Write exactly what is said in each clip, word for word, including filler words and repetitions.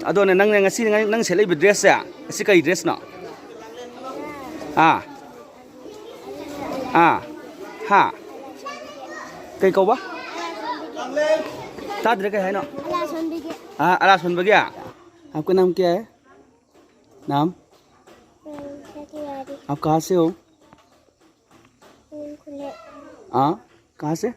ꯑꯗꯣꯅꯦ, ꯅꯪꯅ ꯉꯁꯤ ꯅꯪ ꯅꯪ ꯁꯦꯠꯂꯛꯏꯕ ꯗ꯭ꯔꯦꯁꯁꯦ, ꯑꯁꯤ ꯀꯩ ꯗ꯭ꯔꯦꯁꯅꯣ? ꯑꯥ꯫ ꯑꯥ꯫ ꯍꯥ? ꯀꯩ ꯀꯧꯕ? ꯇꯥꯗ꯭ꯔꯦ, ꯀꯩ ꯍꯥꯏꯅꯣ? ꯑꯂꯥꯁꯣꯟꯕꯤꯒꯤ꯫ ꯑꯥ, ꯑꯂꯥꯁꯣꯟꯕꯒꯤ? आपका नाम क्या है? नाम? आप कहाँ से हो? ꯎꯝ, ꯈꯨꯂꯦ꯫ ꯑꯥ? ꯀꯍꯥ ꯁꯦ?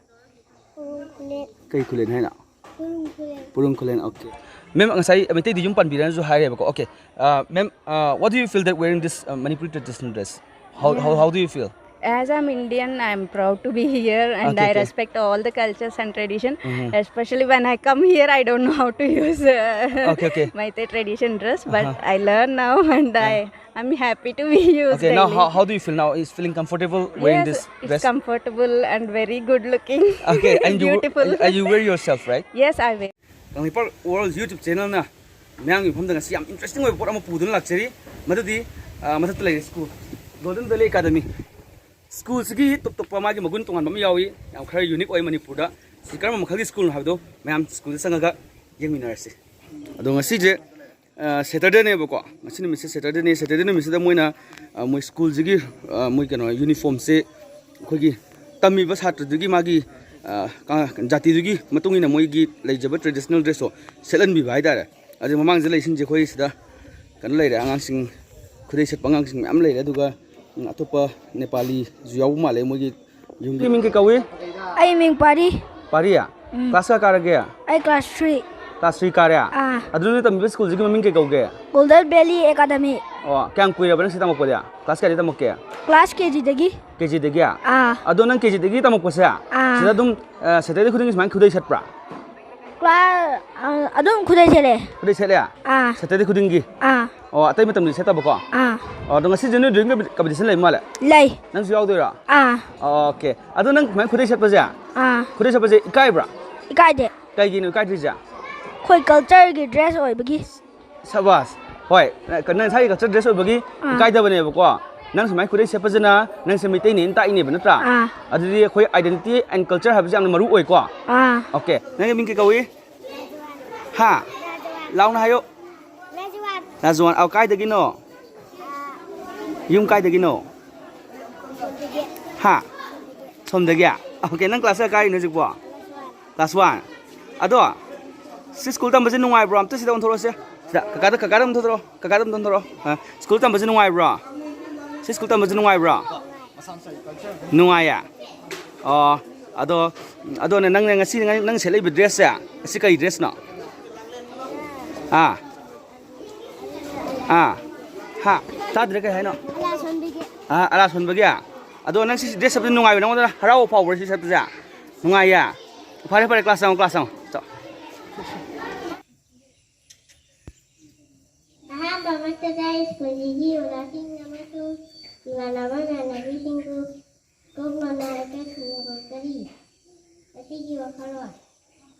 ꯎꯝ, ꯈꯨꯂꯦ꯫ ꯀꯩ ꯈꯨꯂꯦꯟ ꯍꯥꯏꯅꯣ? ꯎꯝ, ꯈꯨꯂꯦ꯫ ꯄꯨꯔꯨꯝ ꯈꯨꯂꯦꯟ, ꯑꯣꯀꯦ꯫ ꯃꯦꯝ, ꯉꯁꯥꯏ ꯃꯩꯇꯩꯗꯤ ꯌꯨꯝ ꯄꯥꯟꯕꯤꯔꯅꯁꯨ ꯍꯥꯏꯔꯦꯕꯀꯣ꯫ Okay. Uh, ma'am, uh, what do you feel that wearing this, uh, Manipuri traditional dress? How, how, Yeah. How do you feel? As I'm Indian, I'm proud to be here and Okay, I okay. Respect all the cultures and tradition. Mm-hmm. Especially when I come here, I don't know how to use uh, Okay, okay. Meitei tradition dress, but Uh-huh. I learn now and Uh-huh. I I'm happy to be used Okay, now daily. How, how do you feel now? Is feeling comfortable wearing Yes, this it's dress? Comfortable and very good looking. Okay, and you Beautiful. And you wear yourself, right? Yes, I wear. Kangleipak World YouTube channelꯅ ꯃꯌꯥꯝꯒꯤ ꯃꯐꯝꯗ ꯉꯁꯤ ꯌꯥꯝ interesting ꯑꯣꯏꯕ ꯄꯣꯠ ꯑꯃ ꯄꯨꯗꯨꯅ ꯂꯥꯛꯆꯔꯤ꯫ ꯃꯗꯨꯗꯤ, ꯑ, ꯃꯊꯛꯇ ꯂꯩꯔꯦ school, Golden Valley Academy꯫ Schoolꯁꯤꯒꯤ ꯇꯣꯞ ꯇꯣꯞꯄ ꯃꯥꯒꯤ ꯃꯒꯨꯟ ꯇꯣꯉꯥꯟꯕ ꯑꯃ ꯌꯥꯎꯏ, ꯌꯥꯝ ꯈꯔ unique ꯑꯣꯏ ꯃꯅꯤꯄꯨꯔꯗ꯫ ꯁꯤ ꯀꯔꯝꯕ ꯃꯈꯜꯒꯤ schoolꯅꯣ ꯍꯥꯏꯕꯗꯣ ꯃꯌꯥꯝ schoolꯗ ꯆꯪꯉꯒ ꯌꯦꯡꯃꯤꯟꯅꯔꯁꯤ꯫ ꯑꯗꯣ ꯉꯁꯤꯁꯦ ꯑ, Saturdayꯅꯦꯕꯀꯣ꯫ ꯉꯁꯤ ꯅꯨꯃꯤꯠꯁꯦ Saturdayꯅꯦ꯫ Saturdayꯗ ꯅꯨꯃꯤꯠꯁꯤꯗ ꯃꯣꯏꯅ, ꯑ, ꯃꯣꯏ schoolꯁꯤꯒꯤ, ꯑ, ꯃꯣꯏ ꯀꯩꯅꯣ uniformꯁꯦ ꯑꯩꯈꯣꯏꯒꯤ ꯇꯝꯃꯤꯕ ꯁꯥꯇ꯭ꯔꯗꯨꯒꯤ ꯃꯥꯒꯤ, ꯑ, ꯀ-, ꯖꯥꯇꯤꯗꯨꯒꯤ ꯃꯇꯨꯡ ꯏꯟꯅ ꯃꯣꯏꯒꯤ ꯂꯩꯖꯕ traditional dressꯇꯣ ꯁꯦꯠꯍꯟꯕꯤꯕ ꯍꯥꯏꯇꯥꯔꯦ꯫ ꯑꯗꯩ ꯃꯃꯥꯡꯁꯤꯗ ꯂꯩꯁꯤꯡꯁꯦ ꯑꯩꯈꯣꯏ ꯁꯤꯗ ꯀꯩꯅꯣ ꯂꯩꯔꯦ, ꯑꯉꯥꯡꯁꯤꯡ ꯈꯨꯗꯩ ꯁꯦꯠꯄ ꯑꯉꯥꯡꯁꯤꯡ ꯃꯌꯥꯝ ꯂꯩꯔꯦ꯫ ꯑꯗꯨꯒ, ꯎꯝ, ꯑꯇꯣꯞꯄ ꯅꯦꯄꯥꯂꯤꯁꯨ ꯌꯥꯎꯕ ꯃꯥꯜꯂꯦ ꯃꯣꯏꯒꯤ ꯌꯨꯝꯒꯤ꯫ ꯅꯪꯒꯤ ꯃꯤꯡ ꯀꯩ ꯀꯧꯏ? ꯑꯩ ꯃꯤꯡ ꯄꯥꯔꯤ꯫ ꯄꯥꯔꯤ? ꯎꯝ꯫ Class ꯀꯌꯥ ꯀꯥꯔꯒꯦ? ꯑꯩ class three꯫ Class three ꯀꯥꯔꯦ? ꯑꯥ꯫ ꯑꯗꯨ ꯅꯣꯏ ꯇꯝꯃꯤꯕ schoolꯁꯤꯒꯤ ꯃꯃꯤꯡ ꯀꯩ ꯀꯧꯒꯦ? Golden Valley Academy꯫ ꯑꯣ, ꯀꯌꯥꯝ ꯀꯨꯏꯔꯕ ꯅꯪ ꯁꯤ ꯇꯝꯃꯛꯄꯗꯤ? Class ꯀꯌꯥꯗꯒꯤ ꯇꯝꯃꯛꯀꯦ? Class KGꯗꯒꯤ꯫ KGꯗꯒꯤ? ꯑꯥ꯫ ꯑꯗꯣ ꯅꯪ KGꯗꯒꯤ ꯇꯝꯃꯛꯄꯁꯦ, ꯑꯥ꯫ ꯁꯤꯗ ꯑꯗꯨꯝ, ꯑ, Saturdayꯗ ꯈꯨꯗꯤꯡꯒꯤ ꯁꯨꯃꯥꯏꯅ ꯈꯨꯗꯩ ꯁꯦꯠꯄ꯭ꯔꯥ? Cla-, ꯑ, ꯑꯗꯨꯝ ꯈꯨꯗꯩ ꯁꯦꯠꯂꯦ꯫ ꯈꯨꯗꯩ ꯁꯦꯠꯂꯦ? ꯑꯥ꯫ Saturday ꯈꯨꯗꯤꯡꯒꯤ? ꯑꯥ꯫ ꯑꯣ, ꯑꯇꯩ ꯃꯇꯝꯗꯤ ꯁꯦꯠꯇꯕꯀꯣ? ꯑꯥ꯫ ꯑꯣ, ꯑꯗꯣ ꯉꯁꯤꯁꯦ ꯅꯣꯏ drawing competition ꯂꯩꯕ ꯃꯥꯜꯂꯦ? ꯂꯩ꯫ ꯅꯪꯁꯨ ꯌꯥꯎꯗꯣꯏꯔꯣ? ꯑꯥ꯫ Okay꯫ ꯑꯗꯣ ꯅꯪ ꯁꯨꯃꯥꯏꯅ ꯈꯨꯗꯩ ꯁꯦꯠꯄꯁꯦ? ꯑꯥ꯫ ꯈꯨꯗꯩ ꯁꯦꯠꯄꯁꯦ ꯏꯀꯥꯏꯕ꯭ꯔꯥ? ꯏꯀꯥꯏꯗꯦ꯫ ꯀꯩꯒꯤꯅꯣ ꯏꯀꯥꯏꯗ꯭ꯔꯤꯁꯦ? ꯑꯩꯈꯣꯏ cultureꯒꯤ dress ꯑꯣꯏꯕꯒꯤ꯫ ꯁꯕꯥꯁ꯫ ꯍꯣꯏ, ꯅ-, ꯅꯪ ꯏꯁꯥꯒꯤ culture dress ꯑꯣꯏꯕꯒꯤ ꯑꯥ꯫ ꯏꯀꯥꯏꯗꯕꯅꯦꯕꯀꯣ꯫ ꯅꯪ ꯁꯨꯃꯥꯏꯅ ꯈꯨꯗꯩ ꯁꯦꯠꯄꯁꯤꯅ ꯅꯪꯁꯦ ꯃꯩꯇꯩꯅꯦꯅ ꯇꯥꯛꯏꯅꯦꯕ, ꯅꯠꯇ꯭ꯔꯥ? ꯑꯥ꯫ ꯑꯗꯨꯗꯤ ꯑꯩꯈꯣꯏ identity and culture ꯍꯥꯏꯕꯁꯦ ꯌꯥꯝꯅ ꯃꯔꯨ ꯑꯣꯏꯀꯣ꯫ ꯑꯥ꯫ Okay꯫ ꯅꯪꯒꯤ ꯃꯤꯡ ꯀꯩ ꯀꯧꯏ? ꯍꯥ? ꯂꯥꯎꯅ ꯍꯥꯏꯌꯣ꯫ ꯂꯥꯖꯋꯥꯟ꯫ ꯂꯥꯖꯋꯥꯟ꯫ ꯑꯧ, ꯀꯥꯏꯗꯒꯤꯅꯣ? ꯌꯨꯝ ꯀꯥꯏꯗꯒꯤꯅꯣ? ꯍꯥ? ꯁꯣꯝꯗꯒꯤ? ꯑꯣꯀꯦ, ꯅꯪ ꯀ꯭ꯂꯥꯁ ꯀꯌꯥ ꯀꯥꯔꯤꯅꯣ ꯍꯧꯖꯤꯛꯄꯣ? Class one. ꯑꯗꯣ, ꯁꯤ ꯁ꯭ꯀꯨꯜ ꯇꯝꯕꯁꯦ ꯅꯨꯡꯉꯥꯏꯕ꯭ꯔꯣ? ꯑꯝꯇ ꯁꯤꯗ ꯑꯣꯟꯊꯣꯔꯛꯑꯣꯁꯦ꯫ ꯁꯤꯗ, ꯀꯀꯥꯗ, ꯀꯀꯥꯗ ꯑꯝꯇ ꯑꯣꯟꯊꯣꯔꯛꯑꯣ, ꯀꯀꯥꯗ ꯑꯝꯇ ꯑꯣꯟꯊꯣꯔꯛꯑꯣ꯫ ꯑ, ꯁ꯭ꯀꯨꯜ ꯇꯝꯕꯁꯦ ꯅꯨꯡꯉꯥꯏꯕ꯭ꯔꯣ? ꯁꯤ ꯁ꯭ꯀꯨꯜ ꯇꯝꯕꯁꯦ ꯅꯨꯡꯉꯥꯏꯕ꯭ꯔꯣ? ꯅꯨꯡꯉꯥꯏꯌꯦ? ꯑꯣ, ꯑꯗꯣ, ꯑꯗꯣ ꯅꯪꯅ ꯉꯁꯤ, ꯅꯪ, ꯅꯪ ꯁꯦꯠꯂꯛꯏꯕ ꯗ꯭ꯔꯦꯁꯁꯦ, ꯑꯁꯤ ꯀꯔꯤ ꯗ꯭ꯔꯦꯁꯅꯣ? ꯑꯥ? ꯑꯥ? ꯍꯥ? ꯇꯥꯗ꯭ꯔꯦ, ꯀꯩ ꯍꯥꯏꯅꯣ? ꯑꯂꯥ ꯁꯣꯟꯕꯒꯤ꯫ ꯑꯥ, ꯑꯂꯥ ꯁꯣꯟꯕꯒꯤ? ꯑꯗꯣ ꯅꯪ ꯁꯤ ꯗ꯭ꯔꯦꯁ ꯁꯦꯠꯄꯁꯦ ꯅꯨꯡꯉꯥꯏꯕ꯭ꯔꯥ? ꯅꯉꯣꯟꯗ ꯍꯔꯥꯎꯕ ꯐꯥꯎꯕ꯭ꯔꯥ ꯁꯤ ꯁꯦꯠꯄꯁꯦ? ꯅꯨꯡꯉꯥꯏꯌꯦ? ꯐꯔꯦ, ꯐꯔꯦ, ꯀ꯭ꯂꯥꯁ ꯆꯪꯉꯣ, ꯀ꯭ꯂꯥꯁ ꯆꯪꯉꯣ꯫ ꯆꯣ꯫ ꯑꯍꯥꯟꯕ ꯑꯃꯠꯇꯗ ꯁ꯭ꯀꯨꯜꯁꯤꯒꯤ ꯑꯣꯖꯥꯁꯤꯡ ꯑꯃꯁꯨꯡ ꯏꯃꯥꯟꯅꯕ ꯏꯃꯥꯟꯅꯕꯤꯁꯤꯡꯕꯨ ꯀꯣꯛ ꯃꯅꯥ ꯏꯀꯥꯏ ꯈꯨꯝꯅꯕ ꯀꯔꯤ? ꯃꯁꯤꯒꯤ ꯋꯥꯈꯜꯂꯣꯟ꯫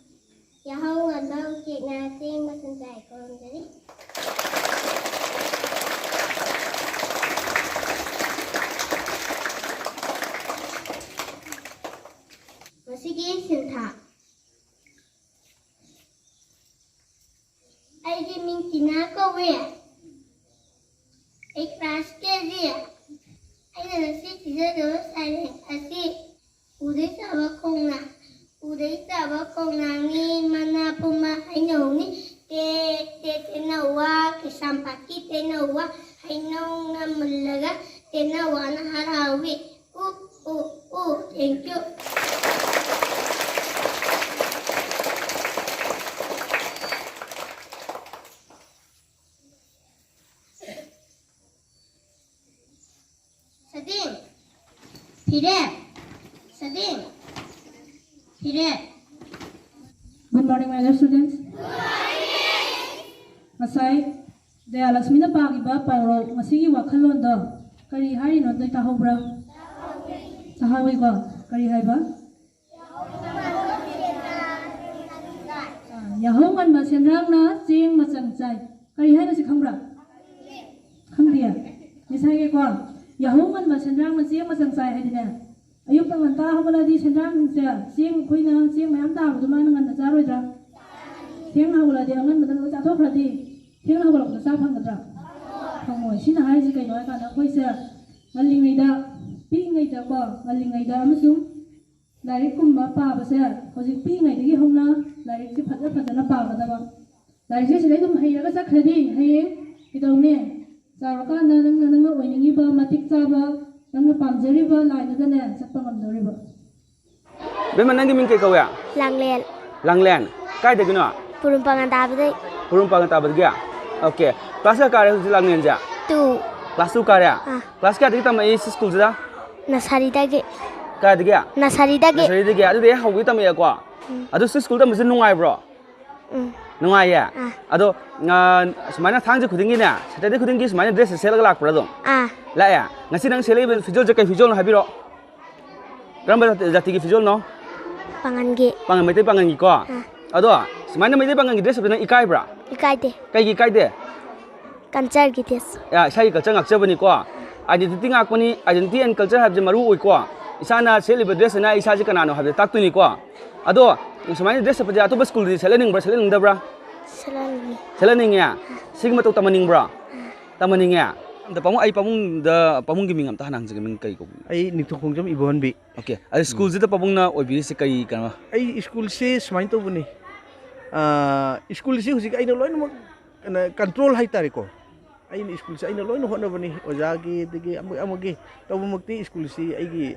ꯌꯥꯍꯧ ꯉꯟꯕ ꯎꯆꯦꯛꯅ ꯆꯦꯡ ꯃꯆꯨꯝ ꯆꯥꯏ꯫ ꯈꯨꯔꯨꯝꯖꯔꯤ꯫ ꯃꯁꯤꯒꯤ ꯁꯤꯟꯊꯥ꯫ ꯑꯩꯒꯤ ꯃꯤꯡ ꯇꯤꯅꯥ ꯀꯧꯏ꯫ ꯑꯩ ꯀ꯭ꯂꯥꯁ ꯀꯦ ꯖꯤ꯫ ꯑꯩꯅ ꯉꯁꯤ ꯄꯤꯖꯗꯧꯕ ꯁꯩꯔꯦꯡ ꯑꯁꯤ ꯎꯗꯩ ꯆꯥꯕ ꯈꯣꯡꯅꯥꯡ꯫ ꯎꯗꯩ ꯆꯥꯕ ꯈꯣꯡꯅꯥꯡꯅꯤ, ꯃꯅꯥ ꯄꯨꯝꯕ ꯍꯩꯅꯧꯅꯤ꯫ ꯇꯦ, ꯇꯦ, ꯇꯦꯅꯋꯥ, ꯀꯩꯁꯥꯝꯄꯥꯠꯀꯤ ꯇꯦꯅꯋꯥ, ꯍꯩꯅꯧꯅ ꯃꯨꯜꯂꯒ ꯇꯦꯅꯋꯥꯅ ꯍꯔꯥꯎꯏ꯫ ꯎ, ꯎ, ꯎ, thank you꯫ ꯁꯗꯤꯡ, ꯐꯤꯔꯦꯞ, ꯁꯗꯤꯡ, ꯐꯤꯔꯦꯞ꯫ Good morning, my dear students. ꯉꯁꯥꯏ ꯖꯌꯥꯂꯛꯁꯃꯤꯅ ꯄꯥꯈꯤꯕ ꯄꯥꯎꯔꯧ, ꯉꯁꯤꯒꯤ ꯋꯥꯈꯜꯂꯣꯟꯗꯣ ꯀꯔꯤ ꯍꯥꯏꯔꯤꯅꯣ? ꯅꯣꯏ ꯇꯥꯍꯧꯕ꯭ꯔꯥ? ꯇꯥꯍꯧꯋꯤꯀꯣ꯫ ꯀꯔꯤ ꯍꯥꯏꯕ? ꯑꯥ, ꯌꯥꯍꯧ ꯉꯟꯕ ꯁꯦꯟꯗ꯭ꯔꯥꯡꯅ ꯆꯦꯡ ꯃꯆꯪ ꯆꯥꯏ꯫ ꯀꯔꯤ ꯍꯥꯏꯅꯣ ꯁꯤ ꯈꯪꯕ꯭ꯔꯥ? ꯈꯪꯗꯤꯌꯦ? ꯃꯤꯁ ꯍꯥꯏꯒꯦꯀꯣ꯫ ꯌꯥꯍꯧ ꯉꯟꯕ ꯁꯦꯟꯗ꯭ꯔꯥꯡꯅ ꯆꯦꯡ ꯃꯆꯪ ꯆꯥꯏ ꯍꯥꯏꯗꯤꯅꯦ, ꯑꯌꯨꯛꯇ ꯉꯟꯇꯥ ꯍꯧꯒꯠꯂꯗꯤ ꯁꯦꯟꯗ꯭ꯔꯥꯡꯁꯤꯡꯁꯦ ꯆꯦꯡ, ꯑꯩꯈꯣꯏꯅ ꯆꯦꯡ ꯃꯌꯥꯝ ꯇꯥꯕꯗꯣ ꯃꯥꯅ ꯉꯟꯅ ꯆꯥꯔꯣꯏꯗ꯭ꯔꯥ? ꯊꯦꯡꯅ ꯍꯧꯒꯠꯂꯛꯑꯗꯤ ꯑꯉꯟꯕꯗ ꯂꯣꯏ ꯆꯥꯊꯣꯛꯈ꯭ꯔꯗꯤ ꯊꯦꯡꯅ ꯍꯧꯒꯠꯂꯛꯄꯗ ꯆꯥ ꯐꯪꯒꯗ꯭ꯔꯥ? ꯐꯪꯉꯣꯏ꯫ ꯁꯤꯅ ꯍꯥꯏꯔꯤꯁꯦ ꯀꯩꯅꯣ ꯍꯥꯏ ꯀꯥꯟꯗ ꯑꯩꯈꯣꯏꯁꯦ ꯉꯜꯂꯤꯉꯩꯗ, ꯄꯤꯛꯏꯉꯩꯗꯀꯣ, ꯉꯜꯂꯤꯉꯩꯗ ꯑꯃꯁꯨꯡ ꯂꯥꯏꯔꯤꯛꯀꯨꯝꯕ ꯄꯥꯕꯁꯦ ꯍꯧꯖꯤꯛ ꯄꯤꯛꯏꯉꯩꯗꯒꯤ ꯍꯧꯅ ꯂꯥꯏꯔꯤꯛꯁꯦ ꯐꯖ ꯐꯖꯅ ꯄꯥꯒꯗꯕ꯫ ꯂꯥꯏꯔꯤꯛꯁꯦ ꯁꯤꯗꯩ ꯑꯗꯨꯝ ꯍꯩꯔꯒ ꯆꯠꯈ꯭ꯔꯗꯤ ꯍꯌꯦꯡ ꯀꯩꯗꯧꯅꯤ? ꯆꯥꯎꯔꯀꯥꯟꯗ ꯅꯪꯅ, ꯅꯪꯅ ꯑꯣꯏꯅꯤꯡꯉꯤꯕ ꯃꯇꯤꯛ ꯆꯥꯕ, ꯅꯪꯅ ꯄꯥꯝꯖꯔꯤꯕ ꯂꯥꯏꯟꯗꯨꯗꯅꯦ ꯆꯠꯄ ꯉꯝꯗꯧꯔꯤꯕ꯫ ꯕꯦꯝꯃ, ꯅꯪꯒꯤ ꯃꯤꯡ ꯀꯩ ꯀꯧꯋꯦ? ꯂꯥꯡꯂꯦꯟ꯫ ꯂꯥꯡꯂꯦꯟ? ꯀꯥꯏꯗꯒꯤꯅꯣ? ꯄꯨꯔꯨꯝ ꯄꯥꯉꯟ ꯇꯥꯕꯗꯩ꯫ ꯄꯨꯔꯨꯝ ꯄꯥꯉꯟ ꯇꯥꯕꯗꯒꯤ? ꯑꯣꯀꯦ꯫ ꯀ꯭ꯂꯥꯁ ꯀꯌꯥ ꯀꯥꯔꯦ ꯍꯧꯖꯤꯛ ꯂꯥꯡꯂꯦꯟꯁꯦ? ꯇꯨ꯫ ꯀ꯭ꯂꯥꯁ ꯇꯨ ꯀꯥꯔꯦ? ꯑꯥ꯫ ꯀ꯭ꯂꯥꯁ ꯀꯌꯥꯗꯒꯤ ꯇꯝꯃꯛꯏ ꯁꯤ ꯁ꯭ꯀꯨꯜꯁꯤꯗ? ꯅꯁꯥꯔꯤꯗꯒꯤ꯫ ꯀꯥꯏꯗꯒꯤ? ꯅꯁꯥꯔꯤꯗꯒꯤ꯫ ꯅꯁꯥꯔꯤꯗꯒꯤ? ꯑꯗꯨꯗꯤ ꯍꯦꯛ ꯍꯧꯕꯗꯒꯤ ꯇꯝꯃꯛꯑꯦꯀꯣ? ꯎꯝ꯫ ꯑꯗꯨ ꯁꯤ ꯁ꯭ꯀꯨꯜ ꯇꯝꯕꯁꯦ ꯅꯨꯡꯉꯥꯏꯕ꯭ꯔꯣ? ꯎꯝ꯫ ꯅꯨꯡꯉꯥꯏꯌꯦ? ꯑꯥ꯫ ꯑꯗꯣ, ꯑ, ꯁꯨꯃꯥꯏꯅ ꯊꯥꯡꯖ ꯈꯨꯗꯤꯡꯒꯤꯅꯦ, ꯁꯦꯇꯔꯗꯦ ꯈꯨꯗꯤꯡꯒꯤ ꯁꯨꯃꯥꯏꯅ ꯗ꯭ꯔꯦꯁꯁꯦ ꯁꯦꯠꯂꯒ ꯂꯥꯛꯄ꯭ꯔꯥ ꯑꯗꯨꯝ? ꯑꯥ꯫ ꯂꯥꯛꯑꯦ? ꯉꯁꯤ ꯅꯪ ꯁꯦꯠꯂꯛꯏꯕ ꯐꯤꯖꯣꯜꯁꯦ ꯀꯩ ꯐꯤꯖꯣꯜꯅꯣ ꯍꯥꯏꯕꯤꯔꯛꯑꯣ꯫ ꯀꯔꯝꯕ ꯖꯥꯇꯤ-, ꯖꯥꯇꯤꯒꯤ ꯐꯤꯖꯣꯜꯅꯣ? ꯄꯥꯉꯟꯒꯤ꯫ ꯄꯥꯉꯟ, ꯃꯩꯇꯩ ꯄꯥꯉꯟꯒꯤꯀꯣ? ꯑꯥ꯫ ꯑꯗꯣ ꯁꯨꯃꯥꯏꯅ ꯃꯩꯇꯩ ꯄꯥꯉꯟꯒꯤ ꯗ꯭ꯔꯦꯁ ꯁꯦꯠꯄꯗ ꯅꯪ ꯏꯀꯥꯏꯕ꯭ꯔꯥ? ꯏꯀꯥꯏꯗꯦ꯫ ꯀꯩꯒꯤ ꯏꯀꯥꯏꯗꯦ? ꯀꯜꯆꯔꯒꯤ ꯗ꯭ꯔꯦꯁ꯫ ꯑ, ꯏꯁꯥꯒꯤ ꯀꯜꯆꯔ ꯉꯥꯛꯆꯕꯅꯤꯀꯣ꯫ ꯑꯥꯏꯗꯦꯟꯇꯤꯇꯤ ꯉꯥꯛꯄꯅꯤ, ꯑꯥꯏꯗꯦꯟꯇꯤꯇꯤ ꯑꯦꯟ ꯀꯜꯆꯔ ꯍꯥꯏꯕꯁꯦ ꯃꯔꯨ ꯑꯣꯏꯀꯣ꯫ ꯏꯁꯥꯅ ꯁꯦꯠꯂꯤꯕ ꯗ꯭ꯔꯦꯁꯁꯤꯅ ꯑꯩ ꯏꯁꯥꯁꯦ ꯀꯅꯥꯅꯣ ꯍꯥꯏꯕꯁꯦ ꯇꯥꯛꯇꯣꯏꯅꯤꯀꯣ꯫ ꯑꯗꯣ ꯁꯨꯃꯥꯏꯅ ꯗ꯭ꯔꯦꯁ ꯁꯦꯠꯄꯁꯦ ꯑꯇꯣꯞꯄ ꯁ꯭ꯀꯨꯜꯗꯗꯤ ꯁꯦꯠꯍꯟꯅꯤꯡꯕ꯭ꯔꯥ, ꯁꯦꯠꯍꯟꯅꯤꯡꯗꯕ꯭ꯔꯥ? ꯁꯦꯠꯍꯟꯅꯤꯡꯉꯤ꯫ ꯁꯦꯠꯍꯟꯅꯤꯡꯉꯦ? ꯁꯤꯒꯤ ꯃꯇꯧ ꯇꯝꯍꯟꯅꯤꯡꯕ꯭ꯔꯣ? ꯇꯝꯍꯟꯅꯤꯡꯉꯦ꯫ ꯑꯝꯇ ꯄꯥꯕꯨꯡ, ꯑꯩ ꯄꯥꯕꯨꯡꯗ, ꯄꯥꯕꯨꯡꯒꯤ ꯃꯤꯡ ꯑꯝꯇ ꯍꯥꯟꯅ ꯍꯪꯖꯒꯦ, ꯃꯤꯡ ꯀꯔꯤ ꯀꯧꯕ? ꯑꯩ ꯅꯤꯡꯊꯧꯈꯣꯡꯖꯝ ꯏꯕꯣꯍꯟꯕꯤ꯫ ꯑꯣꯀꯦ꯫ ꯑꯗ ꯎꯝ꯫ ꯁ꯭ꯀꯨꯜꯁꯤꯗ ꯄꯥꯕꯨꯡꯅ ꯑꯣꯏꯕꯤꯔꯤꯁꯦ ꯀꯔꯤ, ꯀꯩꯅꯣ? ꯑꯩ ꯁ꯭ꯀꯨꯜꯁꯦ ꯁꯨꯃꯥꯏꯅ ꯇꯧꯕꯅꯤ꯫ ꯑꯥ, ꯁ꯭ꯀꯨꯜꯁꯤ ꯍꯧꯖꯤꯛ ꯑꯩꯅ ꯂꯣꯏꯅꯃꯛ, ꯀꯩꯅꯣ, ꯀꯟꯇ꯭ꯔꯣꯜ ꯍꯥꯏꯇꯥꯔꯦꯀꯣ꯫ ꯑꯩꯅ ꯁ꯭ꯀꯨꯜꯁꯦ ꯑꯩꯅ ꯂꯣꯏꯅ ꯍꯣꯠꯅꯕꯅꯤ, ꯑꯣꯖꯥꯒꯤ, ꯑꯗꯒꯤ ꯑꯃ-, ꯑꯃꯒꯤ꯫ ꯇꯧꯕꯃꯛꯇꯤ ꯁ꯭ꯀꯨꯜꯁꯤ ꯑꯩꯒꯤ,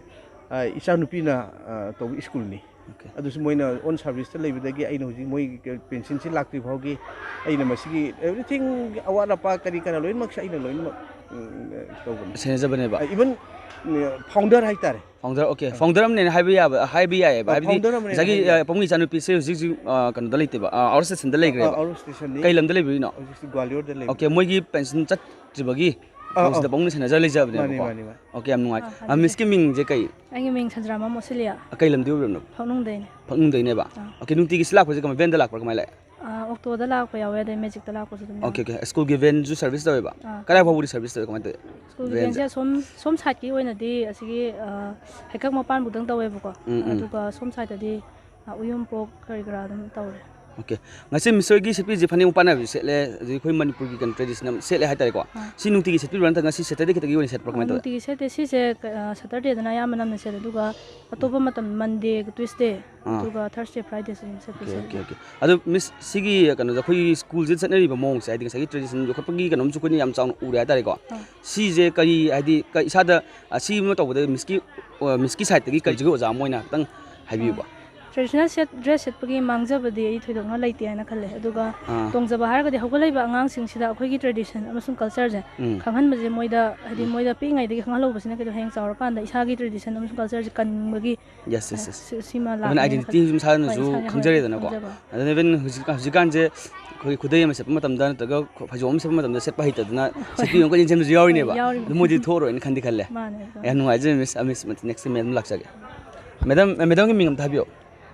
ꯑꯥ, ꯏꯆꯥꯅꯨꯄꯤꯅ, ꯑꯥ, ꯇꯧꯕ ꯁ꯭ꯀꯨꯜꯅꯤ꯫ ꯑꯣꯀꯦ꯫ ꯑꯗꯨꯁꯨ ꯃꯣꯏꯅ ꯑꯣꯟ ꯁꯥꯔꯚꯤꯁꯇ ꯂꯩꯕꯗꯒꯤ ꯑꯩꯅ ꯍꯧꯖꯤꯛ ꯃꯣꯏꯒꯤ ꯄꯦꯟꯁꯤꯟꯁꯤ ꯂꯥꯛꯇ꯭ꯔꯤ ꯐꯥꯎꯒꯤ ꯑꯩꯅ ꯃꯁꯤꯒꯤ everything, ꯑꯋꯥꯠ ꯑꯄꯥ ꯀꯔꯤ ꯀꯔꯥ ꯂꯣꯏꯅꯃꯛꯁꯦ ꯑꯩꯅ ꯂꯣꯏꯅꯃꯛ, ꯎꯝ, ꯇꯧꯕꯅꯤ꯫ ꯁꯦꯟꯅꯖꯕꯅꯦꯕ? ꯑ, even, ꯎꯝ, ꯐꯥꯎꯟꯗꯔ ꯍꯥꯏꯇꯥꯔꯦ꯫ Founder, okay. ꯑ꯫ ꯐꯥꯎꯟꯗꯔ ꯑꯃꯅꯦꯅ ꯍꯥꯏꯕ ꯌꯥꯕ, ꯍꯥꯏꯕ ꯌꯥꯏꯌꯦꯕ꯫ ꯑ, ꯍꯥꯏꯕꯗꯤ ꯐꯥꯎꯟꯗꯔ ꯑꯃꯅꯦ ꯉꯁꯥꯏꯒꯤ, ꯍꯥꯏꯕ ꯌꯥꯏ꯫ ꯑ, ꯄꯥꯕꯨꯡꯒꯤ ꯏꯆꯥꯅꯨꯄꯤꯁꯦ ꯍꯧꯖꯤꯛ ꯍꯧꯖꯤꯛ, ꯑ, ꯀꯩꯅꯣꯗ ꯂꯩꯇꯦꯕ, ꯑ, ꯑꯥꯎꯠ ꯁ꯭ꯇꯦꯁꯟꯗ ꯑ, ꯑ, ꯂꯩꯈ꯭ꯔꯦꯕ꯫ ꯑꯥꯎꯠ ꯁ꯭ꯇꯦꯁꯟꯅꯤ꯫ ꯀꯩ ꯂꯝꯗ ꯂꯩꯕꯒꯤꯅꯣ? ꯍꯧꯖꯤꯛꯁꯤ ꯒ꯭ꯋꯥꯂꯤꯌꯣꯔꯗ ꯂꯩꯕ꯫ ꯑꯣꯀꯦ, ꯃꯣꯏꯒꯤ ꯄꯦꯟꯁꯤꯟ ꯆꯠꯇ꯭ꯔꯤꯕꯒꯤ ꯑ, ꯑ꯫ ꯃꯣꯏꯁꯤꯗ ꯄꯥꯕꯨꯡꯅ ꯁꯦꯟꯅꯖ ꯂꯩꯖꯕꯅꯦꯕꯀꯣ꯫ ꯃꯥꯅꯤ, ꯃꯥꯅꯤ, ꯃꯥꯅꯤ꯫ ꯑꯣꯀꯦ, ꯌꯥꯝ ꯅꯨꯡꯉꯥꯏ-, ꯑ, ꯑ, ꯍꯥꯏꯕꯤꯌꯨ꯫ ꯃꯤꯁꯀꯤ ꯃꯤꯡꯁꯦ ꯀꯩ? ꯑꯩꯒꯤ ꯃꯤꯡ ꯁꯟꯖ꯭ꯔꯥꯃꯥ ꯃꯣꯁꯤꯂꯤꯌꯥ꯫ ꯑ, ꯀꯩ ꯂꯝꯗꯤ ꯑꯣꯏꯕꯤꯔꯕꯅꯣ? ꯐꯛꯅꯨꯡꯗꯩꯅꯦ꯫ ꯐꯛꯅꯨꯡꯗꯩꯅꯦꯕ? ꯑꯥ꯫ ꯑꯣꯀꯦ, ꯅꯨꯡꯇꯤꯒꯤ ꯁꯤ ꯂꯥꯛꯄꯁꯦ ꯀꯃꯥꯏ, ꯚꯦꯟꯗ ꯂꯥꯛꯄ꯭ꯔꯥ, ꯀꯃꯥꯏꯅ ꯂꯥꯛꯑꯦ? ꯑꯥ, ꯑꯣꯛꯇꯣꯗ ꯂꯥꯛꯄ ꯌꯥꯎꯋꯦ, ꯑꯗꯩ ꯃꯦꯖꯤꯛꯇ ꯂꯥꯛꯄꯁꯨ ꯑꯗꯨꯝ ꯌꯥꯎꯋꯦ꯫ Okay, okay. ꯁ꯭ꯀꯨꯜꯒꯤ ꯚꯦꯟꯁꯨ ꯁꯔꯚꯤꯁ ꯇꯧꯋꯦꯕ? ꯑꯥ꯫ ꯀꯗꯥꯏ ꯐꯥꯎꯕꯗꯤ ꯁꯔꯚꯤꯁ ꯇꯧꯋꯦ, ꯀꯃꯥꯏꯅ ꯇꯧꯋꯦ? ꯁ꯭ꯀꯨꯜꯒꯤ ꯚꯦꯟꯁꯦ? ꯚꯦꯟꯁꯦ ꯑꯁꯣꯝ, ꯁꯣꯝ ꯁꯥꯏꯠꯀꯤ ꯑꯣꯏꯅꯗꯤ ꯑꯁꯤꯒꯤ, ꯑꯥ, ꯍꯩꯀꯛ ꯃꯄꯥꯟꯕꯨꯛꯇꯪ ꯇꯧꯋꯦꯕꯀꯣ꯫ ꯎꯝ, ꯎꯝ꯫ ꯑꯗꯨꯒ ꯁꯣꯝ ꯁꯥꯏꯠꯇꯗꯤ, ꯑꯥ, ꯎꯌꯨꯝꯄꯣꯛ ꯀꯔꯤ ꯀꯔꯥ ꯑꯗꯨꯝ ꯇꯧꯔꯦ꯫ ꯑꯣꯀꯦ꯫ ꯉꯁꯤ ꯃꯤꯁ ꯍꯣꯏꯒꯤ ꯁꯦꯠꯄꯤꯁꯦ ꯐꯅꯦꯛ ꯃꯄꯥꯟ ꯅꯥꯏꯕꯁꯨ ꯁꯦꯠꯂꯦ, ꯑꯗꯒꯤ ꯑꯩꯈꯣꯏ ꯃꯅꯤꯄꯨꯔꯒꯤ ꯀꯩꯅꯣ ꯇ꯭ꯔꯦꯗꯤꯁꯅꯦꯜ ꯁꯦꯠꯂꯦ ꯍꯥꯏꯇꯥꯔꯦꯀꯣ꯫ ꯑꯥ꯫ ꯁꯤ ꯅꯨꯡꯇꯤꯒꯤ ꯁꯦꯠꯄꯤꯕ꯭ꯔꯥ, ꯅꯠꯇ꯭ꯔꯒ ꯉꯁꯤ ꯁꯦꯇꯔꯗꯦ ꯈꯛꯇꯒꯤ ꯑꯣꯏꯅ ꯁꯦꯠꯄ꯭ꯔꯥ, ꯀꯃꯥꯏꯅ ꯇꯧꯋꯦ? ꯅꯨꯡꯇꯤꯒꯤ ꯁꯦꯠꯇꯦ꯫ ꯁꯤꯁꯦ ꯁꯇꯔꯗꯦꯗꯅ ꯑꯌꯥꯝꯕ ꯅꯝꯅ ꯁꯦꯠꯂꯦ, ꯑꯗꯨꯒ ꯑꯇꯣꯞꯄ ꯃꯇꯝ ꯃꯟꯗꯦ, ꯇ꯭ꯌꯨꯁꯗꯦ, ꯑꯥ꯫ ꯑꯗꯨꯒ ꯊꯔꯁꯗꯦ, ꯐ꯭ꯔꯥꯏꯗꯦꯁꯨ ꯑꯗꯨꯝ ꯁꯦꯠꯄ ꯑꯣꯀꯦ, ꯁꯦꯠꯂꯦ꯫ Okay, okay. ꯑꯗꯣ ꯃꯤꯁ, ꯁꯤꯒꯤ ꯀꯩꯅꯣꯗ ꯑꯩꯈꯣꯏꯒꯤ ꯁ꯭ꯀꯨꯜꯁꯤꯗ ꯆꯠꯅꯔꯤꯕ ꯃꯑꯣꯡꯁꯦ, ꯍꯥꯏꯗꯤ ꯉꯁꯥꯏꯒꯤ ꯇ꯭ꯔꯦꯗꯤꯁꯟ ꯌꯣꯛꯈꯠꯄꯒꯤ ꯀꯩꯅꯣꯝꯁꯨ ꯑꯩꯈꯣꯏꯅ ꯌꯥꯝ ꯆꯥꯎꯅ ꯎꯔꯦ ꯍꯥꯏꯇꯥꯔꯦꯀꯣ꯫ ꯑꯥ꯫ ꯁꯤꯁꯦ ꯀꯔꯤ, ꯍꯥꯏꯗꯤ ꯀ-, ꯏꯁꯥꯗ, ꯑ, ꯁꯤ ꯑꯃ ꯇꯧꯕꯗ ꯃꯤꯁꯀꯤ, ꯑ, ꯃꯤꯁꯀꯤ ꯁꯥꯏꯠꯇꯒꯤ ꯀꯔꯤꯁꯤꯒꯤ ꯑꯣꯖꯥ ꯑꯃ ꯑꯣꯏꯅ ꯈꯤꯇꯪ ꯍꯥꯏꯕꯤꯌꯨꯕ꯫ ꯇ꯭ꯔꯦꯗꯤꯁꯅꯦꯜ ꯁꯦꯠ, ꯗ꯭ꯔꯦꯁ ꯁꯦꯠꯄꯒꯤ ꯃꯥꯡꯖꯕꯗꯤ ꯑꯩ ꯊꯣꯏꯗꯣꯛꯅ ꯂꯩꯇꯦ ꯍꯥꯏꯅ ꯈꯜꯂꯦ꯫ ꯑꯗꯨꯒ ꯑꯥ꯫ ꯇꯣꯡꯖꯕ ꯍꯥꯏꯔꯒꯗꯤ ꯍꯧꯒꯠꯂꯛꯏꯕ ꯑꯉꯥꯡꯁꯤꯡꯁꯤꯗ ꯑꯩꯈꯣꯏꯒꯤ ꯇ꯭ꯔꯦꯗꯤꯁꯟ ꯑꯃꯁꯨꯡ ꯀꯜꯆꯔꯁꯦ ꯎꯝ꯫ ꯈꯪꯍꯟꯕꯁꯦ ꯃꯣꯏꯗ, ꯍꯥꯏꯗꯤ ꯎꯝ꯫ ꯃꯣꯏꯗ ꯄꯤꯛꯏꯉꯩꯗꯒꯤ ꯈꯪꯍꯜꯍꯧꯕꯁꯤꯅ ꯀꯩꯗꯧ ꯍꯌꯦꯡ ꯆꯥꯎꯔꯀꯥꯟꯗ ꯏꯁꯥꯒꯤ ꯇ꯭ꯔꯦꯗꯤꯁꯟ ꯑꯃꯁꯨꯡ ꯀꯜꯆꯔꯁꯦ ꯀꯟꯕꯒꯤ ꯌꯦꯁ, ꯌꯦꯁ, ꯌꯦꯁ꯫ ꯁꯤ-, ꯁꯤꯃ ꯑꯩꯈꯣꯏꯅ ꯂꯥꯛꯀꯅꯦꯅ ꯑꯥꯏꯗꯦꯟꯇꯤꯇꯤ ꯈꯜꯂꯦ꯫ ꯃꯁꯥꯅꯁꯨ ꯍꯣꯏ, ꯏꯁꯥꯒꯤ, ꯍꯣꯏ, ꯈꯪꯖꯔꯦꯗꯅꯀꯣ꯫ ꯈꯪꯖꯕ꯫ ꯑꯗꯨꯅ ꯏꯚꯟ ꯍꯧꯖꯤꯛ, ꯍꯧꯖꯤꯛꯀꯥꯟꯁꯦ ꯑꯩꯈꯣꯏ ꯈꯨꯗꯩ ꯑꯃ ꯁꯦꯠꯄ ꯃꯇꯝꯗ ꯅꯠꯇ꯭ꯔꯒ ꯐꯩꯖꯣꯝ ꯑꯃ ꯁꯦꯠꯄ ꯃꯇꯝꯗ ꯁꯦꯠꯄ ꯍꯩꯇꯗꯅ ꯁꯦꯠꯄꯤꯌꯨ ꯑꯃꯨꯛꯀ ꯏꯟꯁꯤꯟꯕꯁꯨ ꯌꯥꯎꯔꯤꯅꯦꯕ꯫ ꯍꯣꯏ, ꯌꯥꯎꯔꯤꯕꯅꯤ꯫ ꯑꯗꯨ ꯃꯣꯏꯗꯤ ꯊꯣꯛꯑꯔꯣꯏꯅ ꯈꯟꯗꯤ ꯈꯜꯂꯦ꯫ ꯃꯥꯅꯦ, ꯑꯗꯣ꯫ ꯌꯥꯝ ꯅꯨꯡꯉꯥꯏꯖꯔꯦ ꯃꯤꯁ, ꯑ, ꯃꯤꯁ, ꯅꯦꯛꯁ ꯃꯦꯗꯝ ꯂꯥꯛꯆꯒꯦ꯫ ꯃꯦꯗꯝ, ꯃꯦꯗꯝꯒꯤ ꯃꯤꯡ ꯑꯝꯇ ꯍꯥꯏꯕꯤꯌꯨ꯫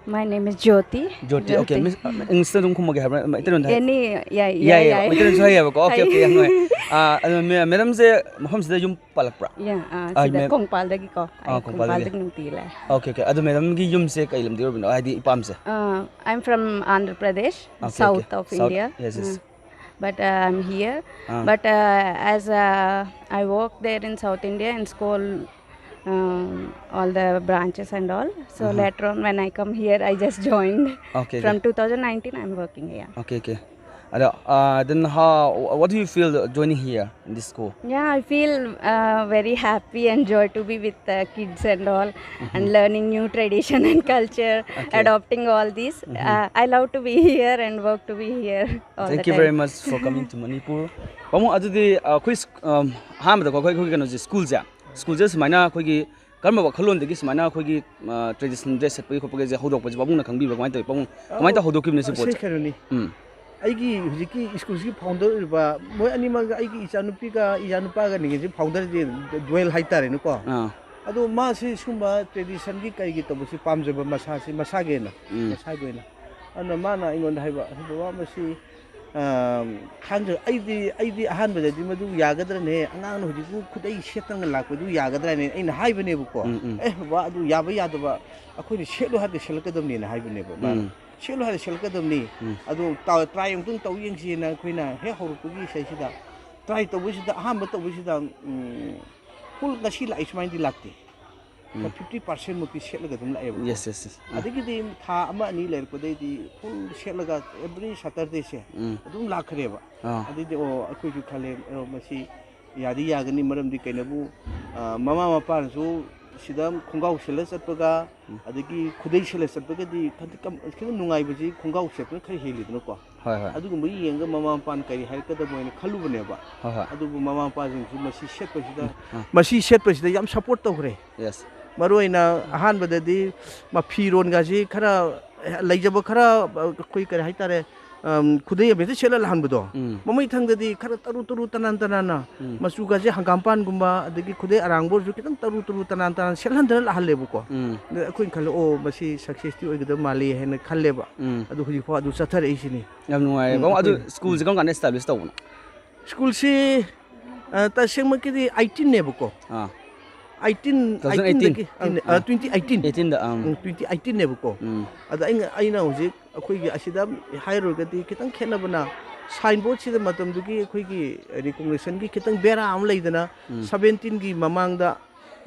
My name is Jyoti. Jyoti, okay, Jyoti. Miss, ꯏꯪꯂꯤꯁꯇ ꯑꯗꯨꯝ ꯈꯨꯝꯃꯒꯦ ꯍꯥꯏꯕ꯭ꯔꯥ? ꯃꯩꯇꯩꯂꯣꯟꯗ ꯍꯥꯏ-, Any, yeah, yeah, ꯌꯥꯏꯌꯦꯕ, yeah. ꯃꯩꯇꯩꯂꯣꯟꯁꯨ ꯍꯩꯌꯦꯕꯀꯣ꯫ ꯑꯣꯀꯦ, ꯑꯣꯀꯦ, ꯌꯥꯝ ꯅꯨꯡꯉꯥꯏ꯫ ꯍꯩ꯫ ꯑꯥ, ꯑꯗꯣ ꯃꯦ-, ꯃꯦꯗꯝꯁꯦ ꯃꯐꯝꯁꯤꯗ ꯌꯨꯝ ꯄꯥꯜꯂꯛꯄ꯭ꯔꯥ? Yeah, ꯑꯥ, ꯑꯥ, ꯁꯤꯗ ꯃꯦ-, ꯀꯣꯡꯄꯥꯜꯗꯒꯤꯀꯣ꯫ ꯑꯩ ꯑꯥ, ꯀꯣꯡꯄꯥꯜꯗꯒꯤ꯫ ꯀꯣꯡꯄꯥꯜꯗꯒꯤ ꯅꯨꯡꯇꯤ ꯂꯥꯛꯑꯦ꯫ Okay, okay. ꯑꯗꯣ ꯃꯦꯗꯝꯒꯤ ꯌꯨꯝꯁꯦ ꯀꯩ ꯂꯝꯗꯒꯤ ꯑꯣꯏꯕꯅꯣ? ꯍꯥꯏꯗꯤ ꯏꯄꯥꯝꯁꯦ? Uh, I'm from Andhra Pradesh, Okay, south okay. of South, India. yes, yes. Uh, but uh, I'm here. Ah. But uh, as uh, I work there in South India in school, um, all the branches and all. So Uh-huh. later on, when I come here, I just joined. Okay, From okay. two thousand nineteen, I'm working here. Okay, okay. And, uh, uh, then how, what do you feel joining here in this school? Yeah, I feel uh, very happy and joy to be with the kids and all, and learning new tradition and culture, Okay. adopting all these. Uh, I love to be here and work to be here all Thank the you time. very much for coming to Manipur. ꯄꯥꯕꯨꯡ, ꯑꯗꯨꯗꯤ, ꯑ, ꯑꯩꯈꯣꯏ ꯁ꯭ꯀ-, ꯑꯝ, ꯑꯍꯥꯟꯕꯗꯀꯣ ꯑꯩꯈꯣꯏ, ꯑꯩꯈꯣꯏꯒꯤ ꯀꯩꯅꯣꯁꯦ, ꯁ꯭ꯀꯨꯜꯁꯦ, ꯁ꯭ꯀꯨꯜꯁꯦ ꯁꯨꯃꯥꯏꯅ ꯑꯩꯈꯣꯏꯒꯤ ꯀꯔꯝꯕ ꯋꯥꯈꯜꯂꯣꯟꯗꯒꯤ ꯁꯨꯃꯥꯏꯅ ꯑꯩꯈꯣꯏꯒꯤ, ꯑ, ꯇ꯭ꯔꯦꯗꯤꯁꯅꯦꯜ ꯗ꯭ꯔꯦꯁ ꯁꯦꯠꯄꯒꯤ ꯈꯣꯠꯄꯒꯤꯁꯦ ꯍꯧꯗꯣꯛꯄꯁꯦ ꯄꯥꯕꯨꯡꯅ ꯈꯪꯕꯤꯕ꯭ꯔꯥ? ꯀꯃꯥꯏꯅ ꯇꯧꯋꯤ ꯄꯥꯕꯨꯡ? ꯀꯃꯥꯏꯅ ꯇꯧ ꯍꯧꯗꯣꯛꯈꯤꯕꯅꯣ ꯁꯤ ꯑꯁꯤ ꯄꯣꯠꯁꯦ? ꯀꯩꯅꯣꯅꯤ, ꯎꯝ꯫ ꯑꯩꯒꯤ ꯍꯧꯖꯤꯛꯀꯤ ꯁ꯭ꯀꯨꯜꯁꯤꯒꯤ ꯐꯥꯎꯟꯗꯔ ꯑꯣꯏꯔꯤꯕ ꯃꯣꯏ ꯑꯅꯤꯃꯛ, ꯑꯩꯒꯤ ꯏꯆꯥꯅꯨꯄꯤꯒ ꯏꯆꯥꯅꯨꯄꯥꯒꯅꯤ ꯍꯧꯖꯤꯛ ꯐꯥꯎꯟꯗꯔꯁꯦ ꯗ꯭ꯋꯦꯜ ꯍꯥꯏꯇꯥꯔꯦꯅꯦꯀꯣ꯫ ꯑꯥ꯫ ꯑꯗꯣ ꯃꯥꯁꯤ ꯁꯨꯝꯕ ꯇ꯭ꯔꯦꯗꯤꯁꯟꯒꯤ ꯀꯩꯒꯤ ꯇꯧꯕꯁꯤ ꯄꯥꯝꯖꯕ ꯃꯁꯥꯁꯤ, ꯃꯁꯥꯒꯤ ꯑꯣꯏꯅ, ꯎꯝ꯫ ꯃꯁꯥꯒꯤ ꯑꯣꯏꯅ꯫ ꯑꯗꯨꯅ ꯃꯥꯅ ꯑꯩꯉꯣꯟꯗ ꯍꯥꯏꯕ, "ꯕꯕꯥ, ꯃꯁꯤ, ꯑꯥ, ꯊꯥꯡꯖ-, ꯑꯩꯗꯤ, ꯑꯩꯗꯤ ꯑꯍꯥꯟꯕꯗꯗꯤ ꯃꯗꯨ ꯌꯥꯒꯗ꯭ꯔꯅꯦ, ꯑꯉꯥꯡꯅ ꯍꯧꯖꯤꯛꯄꯨ ꯈꯨꯗꯩ ꯁꯦꯠꯇꯅ ꯂꯥꯛꯄꯗꯨ ꯌꯥꯒꯗ꯭ꯔꯅꯦ?" ꯑꯩꯅ ꯍꯥꯏꯕꯅꯦꯕꯀꯣ꯫ ꯎꯝ, ꯎꯝ꯫ "ꯑꯦ ꯕꯕꯥ, ꯑꯗꯨ ꯌꯥꯕ ꯌꯥꯗꯕ ꯑꯩꯈꯣꯏꯅ ꯁꯦꯠꯂꯨ ꯍꯥꯏꯔꯗꯤ ꯁꯦꯠꯂꯛꯀꯗꯕꯅꯦꯅ" ꯍꯥꯏꯕꯅꯦꯕ ꯃꯥꯅ꯫ ꯎꯝ꯫ ꯁꯦꯠꯂꯨ ꯍꯥꯏꯔ ꯁꯦꯠꯂꯛꯀꯗꯕꯅꯤ꯫ ꯎꯝ꯫ ꯑꯗꯣ ꯇ꯭ꯔꯥꯏ ꯑꯃꯨꯛꯇꯪ ꯇꯧ ꯌꯦꯡꯁꯤꯅ ꯑꯩꯈꯣꯏꯅ ꯍꯦꯛ ꯍꯧꯔꯛꯄꯒꯤ ꯏꯁꯩꯁꯤꯗ ꯇ꯭ꯔꯥꯏ ꯇꯧꯕꯁꯤꯗ, ꯑꯍꯥꯟꯕ ꯇꯧꯕꯁꯤꯗ, ꯎꯝ, ꯐꯨꯜ ꯉꯁꯤ ꯂꯥꯛꯏ ꯁꯨꯃꯥꯏꯅꯗꯤ ꯂꯥꯛꯇꯦ꯫ ꯎꯝ꯫ ꯐꯤꯐꯇꯤ ꯄꯥꯔꯁꯦꯟ ꯃꯨꯛꯇꯤ ꯁꯦꯠꯂꯒ ꯑꯗꯨꯝ ꯂꯥꯛꯑꯦꯕ꯫ Yes, yes, yes. ꯑꯥ꯫ ꯑꯗꯒꯤꯗꯤ ꯊꯥ ꯑꯃ ꯑꯅꯤ ꯂꯩꯔꯛꯄꯗꯩꯗꯤ ꯐꯨꯜ ꯁꯦꯠꯂꯒ ꯑꯦꯕ꯭ꯔꯤ ꯁꯇꯔꯗꯦꯁꯦ ꯎꯝ꯫ ꯑꯗꯨꯝ ꯂꯥꯛꯈ꯭ꯔꯦꯕ꯫ ꯑꯥ꯫ ꯑꯗꯩꯗꯤ ꯑꯣ, ꯑꯩꯈꯣꯏꯁꯨ ꯈꯜꯂꯦ, ꯑꯣ, ꯃꯁꯤ ꯌꯥꯗꯤ ꯌꯥꯒꯅꯤ, ꯃꯔꯝꯗꯤ ꯀꯩꯅꯣꯕꯨ, ꯑ, ꯃꯃꯥ ꯃꯄꯥꯅꯁꯨ ꯁꯤꯗ ꯈꯣꯡꯒ꯭ꯔꯥꯎ ꯁꯦꯠꯂ ꯆꯠꯄꯒ, ꯎꯝ꯫ ꯑꯗꯒꯤ ꯈꯨꯗꯩ ꯁꯦꯠꯂ ꯆꯠꯄꯒꯗꯤ ꯈꯤꯇꯪ ꯀꯝ-, ꯈꯤꯇꯪ ꯅꯨꯡꯉꯥꯏꯕꯁꯤ ꯈꯣꯡꯒ꯭ꯔꯥꯎ ꯁꯦꯠꯄꯅ ꯈꯔ ꯍꯦꯜꯂꯤꯗꯅꯀꯣ꯫ ꯍꯣꯏ, ꯍꯣꯏ꯫ ꯑꯗꯨꯒꯨꯝꯕ ꯌꯦꯡꯉꯒ ꯃꯃꯥ ꯃꯄꯥꯅ ꯀꯔꯤ ꯍꯥꯏꯔꯛꯀꯗꯕ ꯍꯥꯏꯅ ꯈꯜꯂꯨꯕꯅꯦꯕ꯫ ꯍꯣꯏ, ꯍꯣꯏ꯫ ꯑꯗꯨꯕꯨ ꯃꯃꯥ ꯃꯄꯥꯁꯤꯡꯁꯨ ꯃꯁꯤ ꯁꯦꯠꯄꯁꯤꯗ, ꯎꯝ, ꯑꯥ꯫ ꯃꯁꯤ ꯁꯦꯠꯄꯁꯤꯗ ꯌꯥꯝ ꯁꯞꯄꯣꯔꯠ ꯇꯧꯈ꯭ꯔꯦ꯫ ꯌꯦꯁ꯫ ꯃꯔꯨ ꯑꯣꯏꯅ ꯑꯍꯥꯟꯕꯗꯗꯤ ꯃ-, ꯐꯤꯔꯣꯟꯒꯁꯤ ꯈꯔ ꯂꯩꯖꯕ ꯈꯔ, ꯑꯩꯈꯣꯏ ꯀꯔꯤ ꯍꯥꯏꯇꯥꯔꯦ, ꯑꯝ, ꯈꯨꯗꯩ ꯑꯃ ꯍꯦꯛꯇ ꯁꯦꯠꯂ ꯂꯥꯛꯍꯟꯕꯗꯣ꯫ ꯎꯝ꯫ ꯃꯃꯩꯊꯪꯗꯗꯤ ꯈꯔ ꯇꯔꯨ ꯇꯔꯨ ꯇꯅꯥꯟ ꯇꯅꯥꯟꯅ, ꯎꯝ꯫ ꯃꯆꯨꯒꯁꯦ ꯍꯪꯒꯥꯝꯄꯥꯟꯒꯨꯝꯕ, ꯑꯗꯒꯤ ꯈꯨꯗꯩ ꯑꯔꯥꯡꯕ ꯑꯣꯏꯔꯁꯨ ꯈꯤꯇꯪ ꯇꯔꯨ ꯇꯔꯨ ꯇꯅꯥꯟ ꯇꯅꯥꯟ ꯁꯦꯠꯍꯟꯗꯅ ꯂꯥꯛꯍꯜꯂꯦꯕꯀꯣ꯫ ꯎꯝ꯫ ꯑꯗ ꯑꯩꯈꯣꯏꯅ ꯈꯜꯂꯦ, "ꯑꯣ, ꯃꯁꯤ ꯁꯛꯁꯦꯁꯇꯤ ꯑꯣꯏꯒꯗꯕ ꯃꯥꯜꯂꯤ" ꯍꯥꯏꯅ ꯈꯜꯂꯦꯕ꯫ ꯎꯝ꯫ ꯑꯗꯨ ꯍꯧꯖꯤꯛꯐꯥꯎ ꯑꯗꯨ ꯆꯠꯊꯔꯛꯏꯁꯤꯅꯤ꯫ ꯌꯥꯝ ꯅꯨꯡꯉꯥꯏꯔꯦ꯫ ꯎꯝ, ꯄꯥꯕꯨꯡ, ꯑꯗꯨ ꯑꯩꯈꯣꯏ ꯁ꯭ꯀꯨꯜꯁꯦ ꯀꯔꯝ ꯀꯥꯟꯗ establish ꯇꯧꯕꯅꯣ? ꯁ꯭ꯀꯨꯜꯁꯤ, ꯑ, ꯇꯁꯦꯡꯃꯛꯀꯤꯗꯤ ꯑꯩꯠꯇꯤꯟꯅꯦꯕꯀꯣ꯫ ꯑꯥ꯫ ꯑꯩꯠꯇꯤꯟ, two thousand eighteen? ꯑꯩꯠꯇꯤꯟꯗꯒꯤ, ꯑ, twenty eighteen꯫ Eighteen ꯗ, ꯑꯥ꯫ ꯎꯝ, twenty eighteen ꯅꯦꯕꯀꯣ꯫ ꯎꯝ꯫ ꯑꯗ ꯑꯩꯅ, ꯑꯩꯅ ꯍꯧꯖꯤꯛ ꯑꯩꯈꯣꯏꯒꯤ ꯑꯁꯤꯗ ꯍꯥꯏꯔꯨꯔꯒꯗꯤ ꯈꯤꯇꯪ ꯈꯦꯠꯅꯕꯅ, ꯁꯥꯏꯟ ꯕꯣꯔꯗꯁꯤꯗ ꯃꯇꯝꯗꯨꯒꯤ ꯑꯩꯈꯣꯏꯒꯤ recognitionꯒꯤ ꯈꯤꯇꯪ ꯕꯦꯔꯥ ꯑꯃ ꯂꯩꯗꯅ, ꯎꯝ꯫ seventeenꯒꯤ ꯃꯃꯥꯡꯗ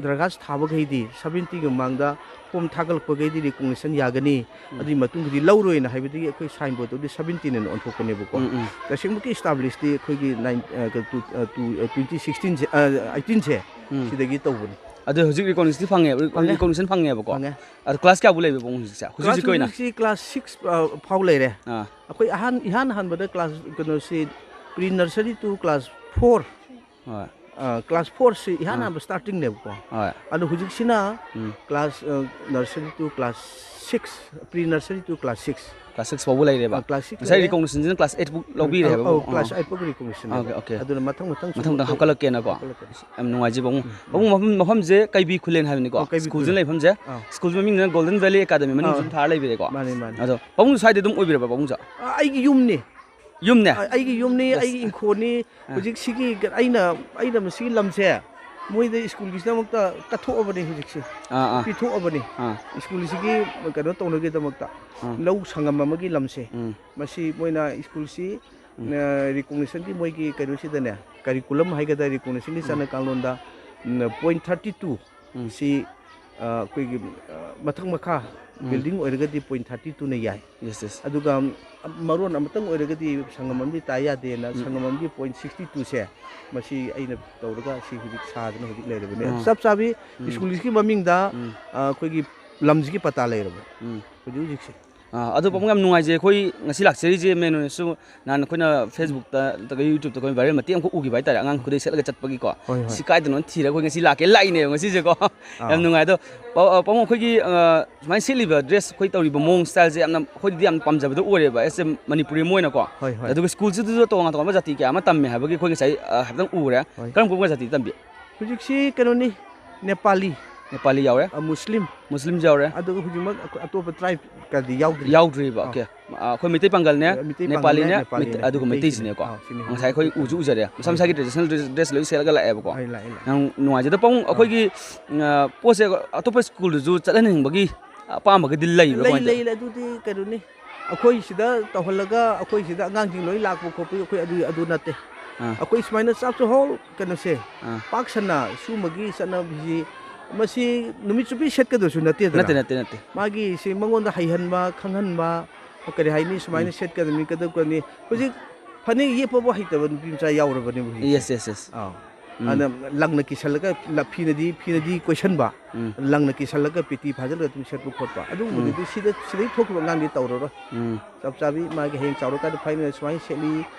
ꯗꯔꯈꯥꯁ ꯊꯥꯕꯈꯩꯗꯤ, seventeenꯒꯤ ꯃꯃꯥꯡꯗ form ꯊꯥꯒꯠꯂꯛꯄꯈꯩꯗꯤ recognition ꯌꯥꯒꯅꯤ, ꯎꯝ꯫ ꯑꯗꯨꯒꯤ ꯃꯇꯨꯡꯗꯗꯤ ꯂꯧꯔꯣꯏꯅ ꯍꯥꯏꯕꯗꯒꯤ ꯑꯩꯈꯣꯏ ꯁꯥꯏꯟ ꯕꯣꯔꯗꯇꯨꯗꯤ seventeen ꯑꯅ ꯑꯣꯟꯊꯣꯛꯄꯅꯦꯕꯀꯣ꯫ ꯎꯝ, ꯎꯝ꯫ ꯇꯁꯦꯡꯃꯛꯀꯤ establishꯇꯤ ꯑꯩꯈꯣꯏꯒꯤ nine, ꯑ, ꯀ-, two, ꯑ, two, ꯑ, twenty sixteenꯁꯦ, ꯑ, eighteenꯁꯦ, ꯎꯝ꯫ ꯁꯤꯗꯒꯤ ꯇꯧꯕꯅꯤ꯫ ꯑꯗꯨ ꯍꯧꯖꯤꯛ recognitionꯗꯤ ꯐꯪꯉꯦ, ꯐꯪꯉꯦ꯫ Recognition ꯐꯪꯉꯦꯕꯀꯣ꯫ ꯐꯪꯉꯦ꯫ ꯑꯗꯨ class ꯀꯌꯥꯕꯨ ꯂꯩꯕ ꯄꯥꯕꯨꯡ ꯍꯧꯖꯤꯛꯁꯦ? ꯍꯧꯖꯤꯛ Class ꯍꯧꯖꯤꯛꯀꯤ ꯑꯣꯏꯅ? ꯍꯧꯖꯤꯛꯁꯤ class six, ꯑ, ꯐꯥꯎ ꯂꯩꯔꯦ꯫ ꯑꯥ꯫ ꯑꯩꯈꯣꯏ ꯑꯍꯥꯟ, ꯏꯍꯥꯟ ꯍꯥꯟꯕꯗ class ꯀꯩꯅꯣꯁꯤ pre nursery to class four, ꯍꯣꯏ꯫ ꯑ, class fourꯁꯤ ꯏꯍꯥꯟ ꯑꯥ꯫ ꯍꯥꯟꯕ startingꯅꯦꯕꯀꯣ꯫ ꯍꯣꯏ꯫ ꯑꯗꯣ ꯍꯧꯖꯤꯛꯁꯤꯅ ꯎꯝ꯫ class, ꯑ, nursery to class six, pre nursery to class six꯫ Class six ꯐꯥꯎꯕ ꯂꯩꯔꯦꯕ? ꯑ, class six ꯉꯁꯥꯏ ꯂꯩꯔꯦ꯫ recognitionꯁꯤꯅ class eight ꯐꯥꯎ ꯂꯧꯕꯤꯔꯦ ꯑꯧ, ꯍꯥꯏꯕ? ꯑꯧ, ꯑꯥ꯫ class eight ꯐꯥꯎꯒꯤ recognition Okay, ꯂꯩꯔꯦ꯫ okay꯫ ꯑꯗꯨꯅ ꯃꯊꯪ ꯃꯊꯪ ꯁꯨꯝ ꯃꯊꯪ ꯃꯊꯪ ꯍꯧꯒꯠꯂꯛ-, ꯍꯥꯞꯀꯠꯂꯛꯀꯦꯅꯀꯣ꯫ ꯍꯧꯒꯠꯂꯛꯀꯅꯤ꯫ ꯌꯥꯝ ꯅꯨꯡꯉꯥꯏꯖꯩ ꯄꯥꯕꯨꯡ꯫ ꯄꯥꯕꯨꯡ, ꯃꯐꯝ, ꯃꯐꯝꯁꯦ ꯀꯩꯕꯤ ꯈꯨꯂꯦꯟ ꯍꯥꯏꯕꯅꯤꯀꯣ? ꯑꯧ, ꯀꯩꯕꯤ ꯁ꯭ꯀꯨꯜꯁꯤꯅ ꯈꯨꯂꯦꯟ꯫ ꯂꯩꯐꯝꯁꯦ? ꯑꯥ꯫ ꯁ꯭ꯀꯨꯜ ꯃꯃꯤꯡꯁꯤꯅ Golden Valley Academy ꯃꯅꯨꯡ ꯑꯥ꯫ ꯁꯨꯝ ꯊꯥꯔ ꯂꯩꯕꯤꯔꯦꯀꯣ? ꯃꯥꯅꯤ, ꯃꯥꯅꯤ꯫ ꯑꯗꯣ ꯄꯥꯕꯨꯡ ꯁ꯭ꯋꯥꯏꯗ ꯑꯗꯨꯝ ꯑꯣꯏꯕꯤꯔꯕ ꯄꯥꯕꯨꯡꯁꯦ? ꯑ, ꯑꯩꯒꯤ ꯌꯨꯝꯅꯤ꯫ ꯌꯨꯝꯅꯦ? ꯑ, ꯑꯩꯒꯤ ꯏꯪꯈꯣꯜꯅꯤ꯫ ꯑ꯫ ꯍꯧꯖꯤꯛ ꯁꯤꯒꯤ ꯑꯩꯅ, ꯑꯩꯅ ꯃꯁꯤꯒꯤ ꯂꯝꯁꯦ ꯃꯣꯏꯗ ꯁ꯭ꯀꯨꯜꯒꯤꯁꯤꯗꯃꯛꯇ ꯀꯠꯊꯣꯛꯑꯕꯅꯤ ꯍꯧꯖꯤꯛꯁꯦ꯫ ꯑꯥ, ꯑꯥ꯫ ꯄꯤꯊꯣꯛꯑꯕꯅꯤ꯫ ꯑꯥ꯫ ꯁ꯭ꯀꯨꯜꯁꯤꯒꯤ ꯀꯩꯅꯣ ꯇꯧꯅꯕꯒꯤꯗꯃꯛꯇ꯫ ꯑꯥ꯫ ꯂꯧ ꯁꯪꯉꯝ ꯑꯃꯒꯤ ꯂꯝꯁꯦ꯫ ꯎꯝ꯫ ꯃꯁꯤ ꯃꯣꯏꯅ ꯁ꯭ꯀꯨꯜꯁꯤ, ꯎꯝ꯫ ꯑ, recognitionꯒꯤ ꯃꯣꯏꯒꯤ ꯀꯩꯅꯣꯁꯤꯗꯅꯦ, curriculum ꯍꯥꯏꯒꯗ꯭ꯔꯥ, recognitionꯒꯤ ꯎꯝ꯫ ꯆꯠꯅ ꯀꯥꯡꯂꯣꯟꯗ, ꯎꯝ, point thirty two ꯎꯝ꯫ ꯁꯤ, ꯑ, ꯑꯩꯈꯣꯏꯒꯤ, ꯑ, ꯃꯊꯛ ꯃꯈꯥ ꯎꯝ꯫ Building ꯑꯣꯏꯔꯒꯗꯤ point thirty twoꯅ ꯌꯥꯏ꯫ Yes, yes꯫ ꯑꯗꯨꯒ ꯃꯔꯣꯟ ꯑꯃꯇꯪ ꯑꯣꯏꯔꯒꯗꯤ ꯁꯪꯉꯝ ꯑꯃꯗꯤ ꯇꯥ ꯌꯥꯗꯦꯅ, ꯎꯝ꯫ ꯁꯪꯉꯝ ꯑꯃꯒꯤ point sixty twoꯁꯦ ꯃꯁꯤ ꯑꯩꯅ ꯇꯧꯔꯒ ꯁꯤ ꯍꯧꯖꯤꯛ ꯁꯥꯗꯅ ꯍꯧꯖꯤꯛ ꯂꯩꯔꯕꯅꯦ꯫ ꯑꯥ꯫ ꯆꯞ ꯆꯥꯕꯤ ꯎꯝ꯫ ꯁ꯭ꯀꯨꯜꯁꯤꯒꯤ ꯃꯃꯤꯡꯗ, ꯎꯝ꯫ ꯑ, ꯑꯩꯈꯣꯏꯒꯤ ꯂꯝꯁꯤꯒꯤ ꯄꯇꯥ ꯂꯩꯔꯕꯅꯦ ꯎꯝ꯫ ꯍꯧꯖꯤꯛ ꯍꯧꯖꯤꯛꯁꯦ꯫ ꯑꯥ, ꯑꯗꯣ ꯎꯝ꯫ ꯄꯥꯕꯨꯡ, ꯌꯥꯝ ꯅꯨꯡꯉꯥꯏꯖꯩ꯫ ꯑꯩꯈꯣꯏ ꯉꯁꯤ ꯂꯥꯛꯆꯔꯤꯁꯦ main ꯑꯣꯏꯅꯁꯨ ꯅꯍꯥꯟ ꯑꯩꯈꯣꯏꯅ Facebookꯇ ꯅꯠꯇ꯭ꯔꯒ YouTubeꯇ ꯑꯩꯈꯣꯏ viral ꯃꯇꯦꯛ ꯑꯃꯈꯛ ꯎꯈꯤꯕ ꯍꯥꯏꯇꯥꯔꯦ, ꯑꯉꯥꯡ ꯈꯨꯗꯩ ꯁꯦꯠꯂꯒ ꯆꯠꯄꯒꯤꯀꯣ꯫ ꯍꯣꯏ, ꯍꯣꯏ꯫ ꯁꯤ ꯀꯥꯏꯗꯅꯣ ꯊꯤꯔꯒ ꯑꯩꯈꯣꯏ ꯉꯁꯤ ꯂꯥꯛꯀꯦ ꯂꯥꯛꯏꯅꯦꯕ ꯉꯁꯤꯁꯦꯀꯣ꯫ ꯑꯥ꯫ ꯌꯥꯝ ꯅꯨꯡꯉꯥꯏ꯫ ꯑꯗꯣ ꯄꯥ-, ꯑ, ꯄꯥꯕꯨꯡ, ꯑꯩꯈꯣꯏꯒꯤ, ꯑ, ꯁꯨꯃꯥꯏꯅ ꯁꯦꯠꯂꯤꯕ dress, ꯑꯩꯈꯣꯏ ꯇꯧꯔꯤꯕ ꯃꯑꯣꯡ styleꯁꯦ ꯌꯥꯝꯅ ꯑꯩꯈꯣꯏꯗꯗꯤ ꯌꯥꯝ ꯄꯥꯝꯖꯕꯗꯣ ꯑꯣꯏꯔꯦꯕ, as a ꯃꯅꯤꯄꯨꯔꯤ ꯑꯃ ꯑꯣꯏꯅꯀꯣ꯫ ꯍꯣꯏ, ꯍꯣꯏ꯫ ꯑꯗꯨꯒ ꯁ꯭ꯀꯨꯜꯁꯤꯗꯁꯨ ꯇꯣꯉꯥꯟ ꯇꯣꯉꯥꯟꯕ ꯖꯥꯇꯤ ꯀꯌꯥ ꯑꯃ ꯇꯝꯃꯦ ꯍꯥꯏꯕꯒꯤ ꯑꯩꯈꯣꯏ ꯉꯁꯥꯏ, ꯑ, ꯍꯥꯏꯐꯦꯠꯇꯪ ꯎꯔꯦ꯫ ꯍꯣꯏ꯫ ꯀꯔꯝ ꯀꯔꯝꯕ ꯖꯥꯇꯤ ꯇꯝꯕꯤ? ꯍꯧꯖꯤꯛꯁꯤ ꯀꯩꯅꯣꯅꯤ, ꯅꯦꯄꯥꯂꯤ꯫ ꯅꯦꯄꯥꯂꯤ ꯌꯥꯎꯔꯦ꯫ ꯑ, ꯃꯨꯁꯂꯤꯝ꯫ ꯃꯨꯁꯂꯤꯝꯁꯨ ꯌꯥꯎꯔꯦ꯫ ꯑꯗꯨꯒ ꯍꯧꯖꯤꯛꯃꯛ ꯑꯩꯈꯣꯏ ꯑꯇꯣꯞꯄ tribeꯀꯗꯤ ꯌꯥꯎꯗ꯭ꯔꯤ꯫ ꯌꯥꯎꯗ꯭ꯔꯤꯕ, ꯑꯥ꯫ OK꯫ ꯑ, ꯑꯩꯈꯣꯏ ꯃꯩꯇꯩ ꯄꯥꯡꯒꯜꯅꯦ, ꯃꯩꯇꯩ ꯄꯥꯡꯒꯜꯅꯦ, ꯅꯦꯄꯥꯂꯤꯅꯦ, ꯅꯦꯄꯥꯂꯤꯅꯦ, ꯃꯩꯇꯩ-, ꯑꯗꯨꯒ ꯃꯩꯇꯩꯁꯤꯅꯦ꯫ ꯃꯩꯇꯩꯁꯤꯅꯦꯀꯣ꯫ ꯑꯥ, ꯁꯤꯅꯤ ꯉꯁꯥꯏ ꯑꯩꯈꯣꯏ ꯃꯩꯇꯩꯁꯤꯅꯦ꯫ ꯎꯁꯨ ꯎꯖꯔꯦ꯫ ꯃꯁꯥ ꯃꯁꯥꯒꯤ ꯍꯣꯏ꯫ Traditional dress, dress ꯂꯣꯏ ꯁꯦꯠꯂꯒ ꯂꯥꯛꯑꯦꯕꯀꯣ꯫ ꯍꯣꯏ, ꯂꯥꯛꯑꯦ, ꯂꯥꯛꯑꯦ꯫ ꯌꯥꯝ ꯅꯨꯡꯉꯥꯏꯖꯩ꯫ ꯑꯗꯣ ꯄꯥꯕꯨꯡ, ꯑꯥ꯫ ꯑꯩꯈꯣꯏꯒꯤ, ꯑ, ꯄꯣꯠꯁꯦ ꯑꯇꯣꯞꯄ ꯁ꯭ꯀꯨꯜꯗꯁꯨ ꯆꯠꯍꯟꯅꯤꯡꯕꯒꯤ ꯑꯄꯥꯝꯕꯒꯗꯤ ꯂꯩꯕ꯭ꯔꯥ ꯂꯩ, ꯀꯃꯥꯏꯅ ꯇꯧꯋꯤ? ꯂꯩ, ꯂꯩ, ꯑꯗꯨꯗꯤ ꯀꯩꯅꯣꯅꯤ꯫ ꯑꯩꯈꯣꯏ ꯁꯤꯗ ꯇꯧꯍꯜꯂꯒ ꯑꯩꯈꯣꯏ ꯁꯤꯗ ꯑꯉꯥꯡꯁꯤꯡ ꯂꯣꯏ ꯂꯥꯛꯄ ꯈꯣꯠꯄꯒꯤ ꯑꯩꯈꯣꯏ ꯑꯗꯨ, ꯑꯗꯨ ꯅꯠꯇꯦ꯫ ꯑꯥ꯫ ꯑꯩꯈꯣꯏ ꯁꯨꯃꯥꯏꯅ ꯆꯥꯛꯁꯨ ꯍꯣꯜ ꯀꯩꯅꯣꯁꯦ ꯑꯥ꯫ ꯄꯥꯛ ꯁꯟꯅ ꯁꯨꯝꯕꯒꯤ ꯆꯠꯅꯕꯤꯁꯤ ꯃꯁꯤ ꯅꯨꯃꯤꯠ ꯆꯨꯞꯄꯤ ꯁꯦꯠꯀꯗꯕꯁꯨ ꯅꯠꯇꯦꯗꯅ꯫ ꯅꯠꯇꯦ, ꯅꯠꯇꯦ, ꯅꯠꯇꯦ꯫ ꯃꯥꯒꯤ ꯁꯤ ꯃꯉꯣꯟꯗ ꯍꯩꯍꯟꯕ, ꯈꯪꯍꯟꯕ, ꯀꯔꯤ ꯍꯥꯏꯅꯤ, ꯁꯨꯃꯥꯏꯅ ꯎꯝ꯫ ꯁꯦꯠꯀꯗꯕꯅꯤ, ꯀꯩꯗꯧꯀꯅꯤ꯫ ꯍꯧꯖꯤꯛ ꯐꯅꯦꯛ ꯌꯦꯛꯄꯕꯨ ꯍꯩꯇꯕ ꯅꯨꯄꯤ ꯃꯆꯥ ꯌꯥꯎꯔꯕꯅꯦꯕ ꯍꯧꯖꯤꯛꯁꯦ꯫ Yes, yes, yes꯫ ꯑꯥ꯫ ꯎꯝ꯫ ꯑꯗꯨꯅ ꯂꯪꯅ ꯀꯤꯁꯜꯂꯒ, ꯂ-, ꯐꯤꯅꯗꯤ, ꯐꯤꯅꯗꯤ ꯀꯣꯏꯁꯟꯕ, ꯎꯝ꯫ ꯂꯪꯅ ꯀꯤꯁꯜꯂꯒ ꯄꯦꯇꯤ ꯐꯥꯖꯤꯜꯂꯒ ꯑꯗꯨꯝ ꯁꯦꯠꯄ ꯈꯣꯠꯄ꯫ ꯑꯗꯨꯒꯨꯝꯕꯗꯨꯗꯤ ꯎꯝ꯫ ꯁꯤꯗ, ꯁꯤꯗꯩ ꯊꯣꯛꯈꯤꯕ ꯑꯉꯥꯡꯗꯤ ꯇꯧꯔꯔꯣꯏ꯫ ꯎꯝ꯫ ꯆꯞ ꯆꯥꯕꯤ ꯃꯥꯒꯤ ꯍꯌꯦꯡ ꯆꯥꯎꯔꯀꯥꯟꯗ ꯐꯥꯏꯅꯦꯜ ꯁꯨꯃꯥꯏꯅ ꯁꯦꯠꯂꯤ,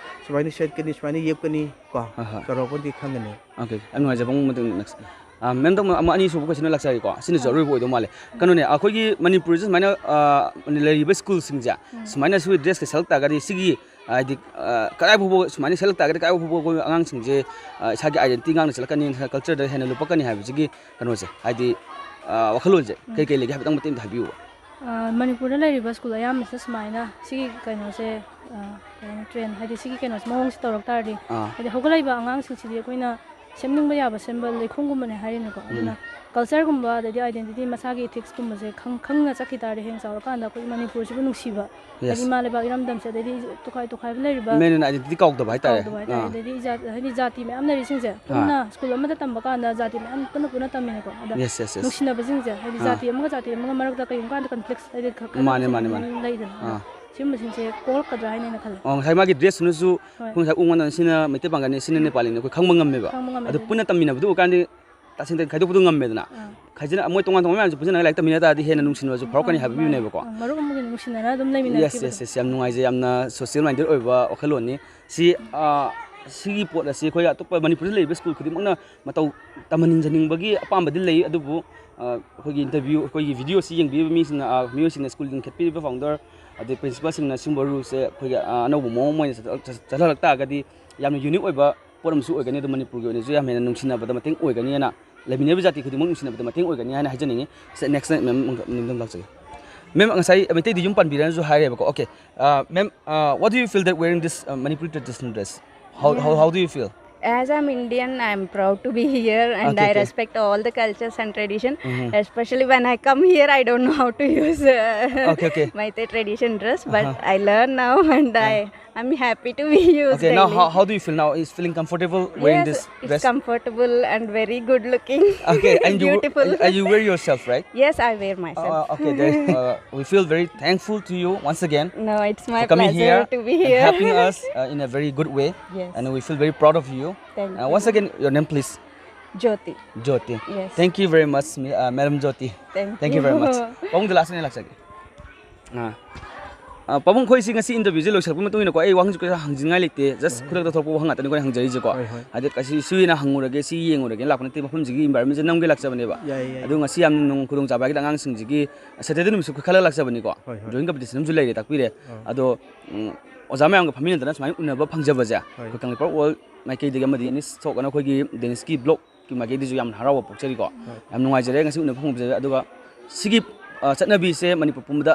ꯁꯨꯃꯥꯏꯅ ꯁꯦꯠꯀꯅꯤ, ꯁꯨꯃꯥꯏꯅ ꯌꯦꯞꯀꯅꯤ ꯀꯣ, ꯍꯣꯏ, ꯍꯣꯏ꯫ ꯆꯥꯎꯔꯛꯄꯗꯤ ꯈꯪꯒꯅꯤ꯫ OK꯫ ꯌꯥꯝ ꯅꯨꯡꯉꯥꯏꯖꯕ ꯑꯃ ꯃꯇꯨꯡ next꯫ ꯑꯥ, ꯃꯦꯝꯗ ꯑꯃ, ꯑꯃ ꯑꯅꯤ ꯁꯨꯕ question ꯂꯥꯛꯆꯒꯦꯀꯣ꯫ ꯁꯤꯅꯁꯨ ꯑꯥ꯫ ꯑꯔꯣꯏꯕ ꯑꯣꯏꯗꯧ ꯃꯥꯜꯂꯦ꯫ ꯎꯝ꯫ ꯀꯩꯅꯣꯅꯦ, ꯑꯩꯈꯣꯏꯒꯤ ꯃꯅꯤꯄꯨꯔꯁꯦ ꯁꯨꯃꯥꯏꯅ, ꯑꯥ, ꯂꯩꯔꯤꯕ ꯁ꯭ꯀꯨꯜꯁꯤꯡꯁꯦ ꯎꯝ꯫ ꯁꯨꯃꯥꯏꯅ ꯁꯤ ꯗ꯭ꯔꯦꯁꯀ ꯁꯦꯠꯂꯛ ꯇꯥꯔꯒꯗꯤ ꯁꯤꯒꯤ, ꯍꯥꯏꯗꯤ, ꯑꯥ, ꯀꯗꯥꯏ ꯐꯥꯎꯕ ꯁꯨꯃꯥꯏꯅ ꯁꯦꯠꯂꯛ ꯇꯥꯔꯒꯗꯤ ꯀꯗꯥꯏ ꯐꯥꯎꯕ ꯑꯩꯈꯣꯏ ꯑꯉꯥꯡꯁꯤꯡꯁꯦ, ꯑꯥ, ꯏꯁꯥꯒꯤ identity ꯉꯥꯛꯅ ꯆꯠꯂꯛꯀꯅꯤ, ꯏꯁꯥ cultureꯗ ꯍꯦꯟꯅ ꯂꯨꯞꯄꯛꯀꯅꯤ ꯍꯥꯏꯕꯁꯤꯒꯤ ꯀꯩꯅꯣꯁꯦ, ꯍꯥꯏꯗꯤ, ꯑꯥ, ꯋꯥꯈꯜꯂꯣꯟꯁꯦ ꯎꯝ꯫ ꯀꯩ ꯀꯩ ꯂꯩꯒꯦ ꯍꯥꯏꯐꯦꯠꯇꯪ ꯃꯇꯦꯛ ꯑꯃꯇ ꯍꯥꯏꯕꯤꯌꯨꯕ꯫ ꯑꯥ, ꯃꯅꯤꯄꯨꯔꯗ ꯂꯩꯔꯤꯕ ꯁ꯭ꯀꯨꯜ ꯑꯌꯥꯝꯕꯁꯤꯗ ꯁꯨꯃꯥꯏꯅ ꯁꯤꯒꯤ ꯀꯩꯅꯣꯁꯦ, ꯑꯥ, ꯀꯩ ꯍꯥꯏꯅꯤ, trend, ꯍꯥꯏꯗꯤ ꯁꯤꯒꯤ ꯀꯩꯅꯣꯁꯦ, ꯃꯑꯣꯡꯁꯦ ꯇꯧꯔꯛ ꯇꯥꯔꯗꯤ, ꯑꯥ꯫ ꯍꯥꯏꯗꯤ ꯍꯧꯒꯠꯂꯛꯏꯕ ꯑꯉꯥꯡꯁꯤꯡꯁꯤꯗꯤ ꯑꯩꯈꯣꯏꯅ ꯁꯦꯝꯅꯤꯡꯕ ꯌꯥꯕ ꯁꯦꯝꯕ ꯂꯩꯈꯣꯝꯒꯨꯝꯕꯅꯦ ꯍꯥꯏꯔꯤꯅꯦꯀꯣ꯫ ꯑꯗꯨꯅ ꯀꯜꯆꯔꯒꯨꯝꯕ, ꯑꯗꯩꯗꯤ ꯑꯥꯏꯗꯦꯟꯇꯤꯇꯤ, ꯃꯁꯥꯒꯤ ꯏꯊꯤꯛꯁꯀꯨꯝꯕꯁꯦ ꯈꯪ-, ꯈꯪꯅ ꯆꯠꯈꯤ ꯇꯥꯔꯗꯤ, ꯍꯌꯦꯡ ꯆꯥꯎꯔꯀꯥꯟꯗ ꯑꯩꯈꯣꯏ ꯃꯅꯤꯄꯨꯔꯁꯤꯕꯨ ꯅꯨꯡꯁꯤꯕ, ꯍꯥꯏꯗꯤ ꯏꯃꯥ ꯂꯩꯕꯥꯛ ꯏꯔꯝꯗꯝꯁꯦ, ꯑꯗꯩꯗꯤ ꯇꯣꯈꯥꯏ ꯇꯣꯈꯥꯏꯕ ꯂꯩꯔꯤꯕ, ꯃꯦꯟ ꯑꯣꯏꯅ ꯑꯥꯏꯗꯦꯟꯇꯤꯇꯤ ꯀꯥꯎꯗꯕ ꯍꯥꯏꯇꯥꯔꯦ꯫ ꯀꯥꯎꯗꯕ ꯍꯥꯏꯇꯥꯔꯦ꯫ ꯑꯥ꯫ ꯑꯗꯩꯗꯤ ꯖꯥ-, ꯍꯥꯏꯗꯤ ꯖꯥꯇꯤ ꯃꯌꯥꯝ ꯂꯩꯔꯤꯁꯤꯡꯁꯦ ꯑꯥ꯫ ꯄꯨꯟꯅ ꯁ꯭ꯀꯨꯜ ꯑꯃꯗ ꯇꯝꯕ ꯀꯥꯟꯗ ꯖꯥꯇꯤ ꯃꯌꯥꯝ ꯄꯨꯟꯅ ꯄꯨꯟꯅ ꯇꯝꯃꯤꯅꯦꯀꯣ꯫ ꯑꯗ ꯌꯦꯁ, ꯌꯦꯁ, ꯌꯦꯁ꯫ ꯅꯨꯡꯁꯤꯅꯕꯁꯤꯡꯁꯦ, ꯍꯥꯏꯗꯤ ꯑꯥ꯫ ꯖꯥꯇꯤ ꯑꯃꯒ ꯖꯥꯇꯤ ꯑꯃꯒ ꯃꯔꯛꯇ ꯀꯩꯒꯨꯝꯕ ꯀꯥꯟꯗ ꯀꯟꯐ꯭ꯂꯤꯛꯁ, ꯍꯥꯏꯗꯤ ꯈ-, ꯈꯠꯅꯕ ꯃꯥꯅꯦ, ꯃꯥꯅꯦ, ꯆꯩꯅꯕ ꯃꯥꯅꯦ꯫ ꯃꯌꯥꯝ ꯂꯩꯗꯅ꯫ ꯑꯗ ꯑꯥ꯫ ꯁꯤꯒꯨꯝꯕꯁꯤꯡꯁꯦ ꯀꯣꯛꯂꯛꯀꯗ꯭ꯔꯥ ꯍꯥꯏꯅ ꯑꯩꯅ ꯈꯜꯂꯦ꯫ ꯑꯣ, ꯉꯁꯥꯏ ꯃꯥꯒꯤ ꯗ꯭ꯔꯦꯁꯇꯨꯅꯁꯨ ꯍꯣꯏ꯫ ꯑꯩꯈꯣꯏ ꯉꯁꯥꯏ ꯎ ꯉꯥꯅ ꯁꯤꯅ ꯃꯩꯇꯩ ꯄꯥꯡꯒꯜꯅꯤ, ꯁꯤꯅ ꯅꯦꯄꯥꯂꯤꯅꯤ, ꯑꯩꯈꯣꯏ ꯈꯪꯕ ꯉꯝꯃꯦꯕ꯫ ꯈꯪꯕ ꯉꯝꯃꯦ, ꯑꯗꯨ ꯑꯗꯨꯅꯤ꯫ ꯄꯨꯟꯅ ꯇꯝꯃꯤꯟꯅꯕꯗꯨ ꯎꯀꯥꯟꯗꯤ ꯇꯁꯦꯡꯅ ꯈꯥꯏꯗꯣꯛꯄꯗꯣ ꯉꯝꯃꯦꯗꯅ꯫ ꯑꯥ꯫ ꯈꯥꯏꯖꯤꯟ-, ꯃꯣꯏ ꯇꯣꯉꯥꯟ ꯇꯣꯉꯥꯟꯕ ꯃꯌꯥꯝꯁꯦ ꯄꯨꯟꯁꯤꯟꯅꯔꯒ ꯂꯥꯏꯔꯤꯛ ꯇꯝꯃꯤꯟꯅ ꯇꯥꯔꯗꯤ ꯍꯦꯟꯅ ꯅꯨꯡꯁꯤꯅꯕꯁꯨ ꯐꯥꯎꯔꯛꯀꯅꯤ ꯑꯥ, ꯍꯥꯏꯕ ꯃꯥꯅꯦ꯫ ꯄꯤꯕꯅꯦꯕꯀꯣ꯫ ꯑꯥ, ꯃꯔꯨꯞ ꯑꯃꯒꯤ ꯅꯨꯡꯁꯤꯅꯔ ꯑꯗꯨꯝ ꯂꯩꯃꯤꯟꯅꯔꯛꯈꯤꯕꯗꯣ꯫ Yes, yes, yes, ꯌꯥꯝ ꯅꯨꯡꯉꯥꯏꯖꯩ꯫ ꯌꯥꯝꯅ social minded ꯑꯣꯏꯕ ꯋꯥꯈꯜꯂꯣꯟꯅꯤ꯫ ꯁꯤ, ꯑꯥ, ꯁꯤꯒꯤ ꯄꯣꯠ ꯑꯁꯤ ꯑꯩꯈꯣꯏ ꯑꯇꯣꯞꯄ ꯃꯅꯤꯄꯨꯔꯗ ꯂꯩꯔꯤꯕ ꯁ꯭ꯀꯨꯜ ꯈꯨꯗꯤꯡꯃꯛꯅ ꯃꯇꯧ ꯇꯝꯍꯟꯅꯤꯡꯖꯅꯤꯡꯕꯒꯤ ꯑꯄꯥꯝꯕꯗꯤ ꯂꯩ, ꯑꯗꯨꯕꯨ, ꯑꯥ, ꯑꯩꯈꯣꯏꯒꯤ ꯏꯟꯇꯔꯚ꯭ꯌꯨ, ꯑꯩꯈꯣꯏꯒꯤ ꯚꯤꯗꯤꯑꯣꯁꯤ ꯌꯦꯡꯕꯤꯔꯤꯕ ꯃꯤꯁꯤꯡꯅ, ꯑꯥ, ꯃꯤꯑꯣꯏꯁꯤꯡꯅ, ꯁ꯭ꯀꯨꯜ ꯂꯤꯡꯈꯠꯄꯤꯔꯤꯕ ꯐꯥꯎꯟꯗꯔ, ꯑꯗꯩ ꯄ꯭ꯔꯤꯟꯁꯤꯄꯥꯜꯁꯤꯡꯅ ꯁꯤꯒꯨꯝꯕ ꯔꯨꯜꯁꯦ ꯑꯩꯈꯣꯏꯒꯤ, ꯑꯥ, ꯑꯅꯧꯕ ꯃꯑꯣꯡ ꯑꯃ ꯑꯣꯏꯅ ꯆꯠ-, ꯆꯠ-, ꯆꯠꯍꯜꯂꯛ ꯇꯥꯔꯒꯗꯤ ꯌꯥꯝꯅ ꯌꯨꯅꯤꯛ ꯑꯣꯏꯕ ꯄꯣꯠ ꯑꯃꯁꯨ ꯑꯣꯏꯒꯅꯤ꯫ ꯑꯗꯣ ꯃꯅꯤꯄꯨꯔꯒꯤ ꯑꯣꯏꯅꯁꯨ ꯌꯥꯝ ꯍꯦꯟꯅ ꯅꯨꯡꯁꯤꯅꯕꯗ ꯃꯇꯦꯡ ꯑꯣꯏꯒꯅꯤ ꯍꯥꯏꯅ, ꯂꯩꯃꯤꯟꯅꯔꯤꯕ ꯖꯥꯇꯤ ꯈꯨꯗꯤꯡꯃꯛ ꯅꯨꯡꯁꯤꯅꯕꯗ ꯃꯇꯦꯡ ꯑꯣꯏꯒꯅꯤ ꯍꯥꯏꯅ ꯍꯥꯏꯖꯅꯤꯡꯉꯤ꯫ ꯁꯦ, next ꯃꯦꯝ ꯑꯃꯨꯛ ꯂꯥꯛꯆꯒꯦ꯫ ꯃꯦꯝ, ꯉꯁꯥꯏ ꯃꯩꯇꯩꯗꯤ ꯌꯨꯝ ꯄꯥꯟꯕꯤꯔꯦꯅꯁꯨ ꯍꯥꯏꯔꯦꯕꯀꯣ꯫ Okay, uh, ma'am, uh, what do you feel that wearing this, uh, Manipuri traditional dress? How, how, Yeah. how do you feel? As I'm Indian, I'm proud to be here, and Okay, I okay. respect all the cultures and tradition. Mm-hmm. Especially when I come here, I don't know how to use, uh, Okay, okay. Meitei tradition dress, but Uh-huh. I learn now, and Uh. I, I'm happy to be used Okay, now daily. How, how do you feel now? Is feeling comfortable wearing Yes, this it's dress? Comfortable and very good looking. Okay, and you, Beautiful. And you wear yourself, right? Yes, I wear myself. Uh, okay, there, uh, we feel very thankful to you once again No, it's my for coming pleasure here to be and here. Helping us, uh, in a very good way. Yes. And we feel very proud of you. Thank Uh, you. Once again, your name, please. Jyoti. Jyoti. Yes. Thank you very much, mi-, uh, Madam Jyoti. Thank Thank you very you. Much. ꯄꯥꯕꯨꯡꯗ last ꯑꯣꯏꯅ ꯂꯥꯛꯆꯒꯦ꯫ ꯑꯥ꯫ ꯑꯥ, ꯄꯥꯕꯨꯡ, ꯑꯩꯈꯣꯏꯁꯤ ꯉꯁꯤ interview ꯁꯦ ꯂꯣꯏꯁꯤꯜꯂꯛꯄ ꯃꯇꯨꯡ ꯏꯟꯅꯀꯣ, ꯑꯩ ꯋꯥꯍꯪꯁꯨ ꯀꯩꯁꯨ ꯍꯪꯖꯅꯤꯡꯉꯥꯏ ꯂꯩꯇꯦ꯫ Just ꯍꯣꯏ, ꯍꯣꯏ꯫ ꯈꯨꯗꯛꯇ ꯊꯣꯛꯄ ꯋꯥꯍꯪ ꯉꯥꯛꯇꯅꯤꯀꯣ ꯑꯩꯅ ꯍꯪꯖꯔꯤꯁꯦꯀꯣ꯫ ꯍꯣꯏ, ꯍꯣꯏ꯫ ꯍꯥꯏꯗꯤ, ꯑꯁꯤ ꯏꯁꯨ ꯑꯣꯏꯅ ꯍꯪꯉꯨꯔꯒꯦ, ꯁꯤ ꯌꯦꯡꯉꯨꯔꯒꯦꯅ ꯂꯥꯛꯄ ꯅꯠꯇꯦ, ꯃꯐꯝꯁꯤꯒꯤ environment ꯁꯦ ꯅꯝꯒꯦ ꯂꯥꯛꯆꯕꯅꯦꯕ꯫ ꯌꯥꯏ, ꯌꯥꯏ꯫ ꯑꯗꯨ ꯉꯁꯤ ꯌꯥꯝꯅ ꯅꯨꯡ-, ꯈꯨꯗꯣꯡꯆꯥꯕ ꯍꯥꯏꯒꯗ꯭ꯔꯥ, ꯑꯉꯥꯡꯁꯤꯡꯁꯤꯒꯤ Saturday ꯅꯨꯃꯤꯠꯁꯨ ꯑꯩꯈꯣꯏ ꯈꯜꯂꯒ ꯂꯥꯛꯆꯕꯅꯤꯀꯣ꯫ ꯍꯣꯏ, ꯍꯣꯏ꯫ Drawing competition ꯑꯃꯁꯨ ꯂꯩꯔꯦ, ꯇꯥꯛꯄꯤꯔꯦ꯫ ꯑꯥ꯫ ꯑꯗꯣ, ꯎꯝ, ꯑꯣꯖꯥ ꯃꯌꯥꯝꯒ ꯐꯝꯃꯤꯟꯅꯗꯅ ꯁꯨꯃꯥꯏꯅ ꯎꯅꯕ ꯐꯪꯖꯕꯁꯦ, ꯍꯣꯏ꯫ ꯑꯩꯈꯣꯏ ꯀꯪꯂꯩꯄꯥꯛ World ꯃꯥꯏꯀꯩꯗꯒꯤ ꯑꯃꯗꯤ Danish ꯊꯣꯛꯑꯅ ꯑꯩꯈꯣꯏꯒꯤ Danish ꯀꯤ blog ꯀꯤ ꯃꯥꯏꯀꯩꯗꯁꯨ ꯌꯥꯝꯅ ꯍꯔꯥꯎꯕ ꯄꯣꯛꯆꯔꯤꯀꯣ꯫ ꯍꯣꯏ꯫ ꯌꯥꯝ ꯅꯨꯡꯉꯥꯏꯖꯔꯦ ꯉꯁꯤ ꯎꯅꯕ ꯐꯪꯕꯁꯦ꯫ ꯑꯗꯨꯒ ꯁꯤꯒꯤ, ꯑ, ꯆꯠꯅꯕꯤꯁꯦ ꯃꯅꯤꯄꯨꯔ ꯄꯨꯝꯕꯗ